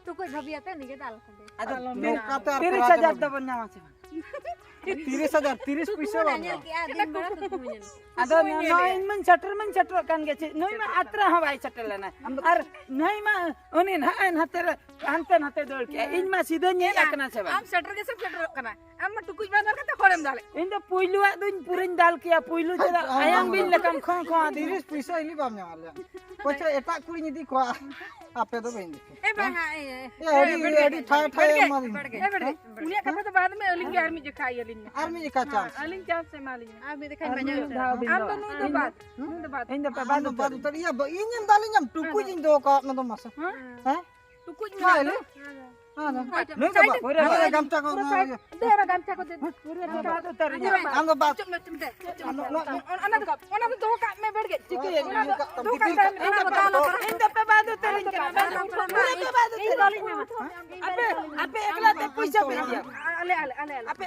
ᱴᱩᱠᱩᱡ ᱵᱷᱟᱹᱵᱤ ᱟᱛᱮ ᱩᱱᱤ ᱜᱮ ᱫᱟᱞ ᱠᱟᱫᱮᱭᱟ᱾ ᱟᱫᱚ ᱟᱞᱚᱢ ᱢᱮᱱᱟ᱾ ᱱᱚᱝᱠᱟ ᱛᱮ ᱟᱨ ᱛᱤᱨᱤᱥ ᱦᱟᱡᱟᱨ ᱠᱚᱲᱟ ᱫᱚᱵᱚᱱ ᱧᱟᱢᱟ ᱥᱮ ᱵᱟᱝ? ᱛᱤᱨᱤᱥ ᱦᱟᱡᱟᱨ, ᱛᱤᱨᱤᱥ ᱯᱩᱭᱥᱟᱹ ᱵᱟᱢ ᱧᱟᱢᱟ᱾ ᱟᱫᱚ ᱱᱚᱜᱼᱚᱭ ᱤᱧ ᱢᱟᱧ ᱥᱮᱴᱮᱨ ᱢᱟᱧ ᱥᱮᱴᱮᱨᱚᱜ ᱠᱟᱱ ᱜᱮ, ᱪᱮᱫ ᱱᱩᱭ ᱢᱟ ᱟᱛᱨᱟ ᱦᱚᱸ ᱵᱟᱭ ᱥᱮᱴᱮᱨ ᱞᱮᱱᱟ᱾ ᱟᱨ ᱱᱩᱭ ᱢᱟ ᱩᱱᱤ ᱱᱟᱦᱟᱜ ᱱᱟᱛᱮ ᱨᱮ ᱦᱟᱱᱛᱮ ᱱᱟᱛᱮ ᱫᱟᱹᱲ ᱠᱮᱜᱼᱟ᱾ ᱤᱧ ᱢᱟ ᱥᱤᱫᱷᱟᱹᱧ ᱦᱮᱡ ᱟᱠᱟᱱᱟ ᱥᱮ ᱵᱟᱝ? ᱟᱢ ᱥᱮᱴᱮᱨ ᱜᱮ ᱥᱮᱢ ᱥᱮᱴᱮᱨᱚᱜ ᱠᱟᱱᱟ᱾ ᱟᱢ ᱢᱟ ᱴᱩᱠᱩᱡ ᱵᱟᱝ ᱫᱟᱞ ᱠᱟᱛᱮ ᱦᱚᱲᱮᱢ ᱫᱟᱞᱮᱫ᱾ ᱤᱧ ᱫᱚ ᱯᱩᱭᱞᱩᱣᱟᱜ ᱫᱚᱧ ᱯᱩᱨᱟᱹᱧ ᱫᱟᱞ ᱠᱮᱜᱼᱟ, ᱯᱩᱭᱞᱩ ᱪᱮᱫᱟᱜ ᱟᱭᱟᱝ ᱵᱤᱧ ᱞᱮᱠᱟᱢ ᱠᱷᱚᱸ ᱠᱷᱚᱸ ᱟᱫᱤᱧ᱾ ᱛᱤᱨᱤᱥ ᱯᱩᱭᱥᱟᱹ ᱦᱤᱞᱤ ᱵᱟᱢ ᱧᱟᱢᱟ ᱞᱮ᱾ ᱯᱚᱭᱥᱟ ᱮᱴᱟᱜ ᱠᱩᱲᱤᱧ ᱤᱫᱤ ᱠᱚᱣᱟ, ᱟᱯᱮ ᱫᱚ ᱵᱟᱹᱧ ᱤᱫᱤ ᱯᱮᱭᱟ᱾ ᱮ ᱵᱟᱝ, ᱦᱮᱸ, ᱮ, ᱮ, ᱟᱹᱰᱤ, ᱵᱮᱲᱜᱮ, ᱟᱹᱰᱤ ᱴᱷᱟᱭ ᱴᱷᱟᱭ ᱵᱮᱲᱜᱮ, ᱮᱢᱟᱫᱤᱧ ᱮ ᱯᱮ᱾ ᱵᱮᱲᱜᱮ, ᱦᱮᱸ? ᱩᱱᱤᱭᱟᱜ ᱠᱟᱛᱷᱟ ᱫᱚ ᱵᱟᱫ ᱢᱮ, ᱟᱹᱞᱤᱧ ᱜᱮ ᱟᱨ ᱢᱤᱫ ᱡᱚᱠᱷᱟ ᱤᱭᱟᱹ ᱞᱤᱧ ᱢᱮ᱾ ᱟᱨ ᱢᱤᱫ ᱡᱚᱠᱷᱟ ᱦᱮᱸ, chance ᱮᱢᱟ ᱞᱤᱧ ᱢᱮ᱾ ᱟᱨ ᱢᱤᱫ ᱡᱚᱠᱷᱟ ᱟᱨ ᱢᱤᱫ ᱫᱷᱟᱣ ᱵᱤᱱ ᱟᱢ ᱫᱚ ᱫᱚ᱾ ᱱᱩᱭ ᱫᱚ ᱤᱧ ᱵᱟᱫ, ᱫᱚ, ᱱᱩᱭ ᱫᱚ ᱵᱟᱫ᱾ ᱤᱧ ᱫᱚ ᱯᱮ ᱟᱢ ᱵᱟᱫ ᱫᱚ ᱵᱟᱫ ᱩᱛᱟᱹᱨ᱾ ᱩᱛᱟᱹᱨ᱾ ᱤᱭᱟᱹ, ᱵᱟ-, ᱤᱧᱮᱢ ᱫᱟᱞᱤᱧᱟᱢ, ᱴᱩᱠᱩᱡ ᱤᱧ ᱫᱚᱦᱚ ᱠᱟᱜ ᱢᱮ ᱫᱚ ᱢᱟᱥᱮ᱾ ᱦᱮᱸ? ᱦᱮᱸ? ᱴᱩᱠᱩᱡ ᱢᱟ ᱢᱮᱱᱟᱜ ᱞᱟᱹᱭ ᱫᱚ᱾ ᱢᱮ᱾ ᱦᱮᱸ, ᱦᱮᱸ᱾ ᱱᱩᱭ ᱫᱚ ᱵᱟᱫ᱾ ᱯᱩᱨᱟᱹ ᱵᱟᱫ᱾ ᱜᱟᱢᱪᱷᱟ ᱠᱚ ᱯᱩᱨᱟᱹ ᱚᱱᱟ side, ᱤᱭᱟᱹ᱾ ᱫᱮ, ᱚᱱᱟ ᱜᱟᱢᱪᱷᱟ ᱠᱚ ᱫᱮ, ᱯᱩᱨᱟᱹ ᱟᱢ ᱫᱚ ᱵᱟᱫ ᱩᱛᱟᱹᱨ ᱤᱧ ᱟᱢ ᱫᱚ ᱵᱟᱫ᱾ ᱪᱩᱯ ᱢᱮ, ᱪᱩᱯ ᱢᱮ᱾ ᱚᱱᱟ, ᱚᱱᱟ, ᱚᱱᱟ ᱫᱚ, ᱚᱱᱟ ᱫᱚ ᱫᱚᱦᱚ ᱠᱟᱜ ᱢᱮ, ᱵᱮᱲᱜᱮ᱾ ᱪᱤᱠᱟᱹᱭᱟ? ᱚᱱᱟ ᱫᱚ ᱫᱚᱦᱚ ᱠᱟᱜ ᱢᱮ᱾ ᱤᱧ ᱫᱚ ᱯᱮ ᱵᱟᱫ ᱩᱛᱟᱹᱨᱤᱧ ᱠᱟᱱᱟ᱾ ᱯᱩᱨᱟᱹ ᱯᱮ ᱵᱟᱫ ᱩᱛᱟᱹᱨᱤᱧ ᱠᱟᱱᱟ᱾ ᱟᱯᱮ, ᱟᱯᱮ ᱮᱠᱞᱟ ᱛᱮ ᱯᱩᱭᱥᱟᱹ ᱯᱮ ᱤᱫᱤᱭᱟ᱾ ᱟᱞᱮ, ᱟᱞᱮ, ᱟᱞᱮ, ᱟᱞᱮ᱾ ᱟᱯᱮ,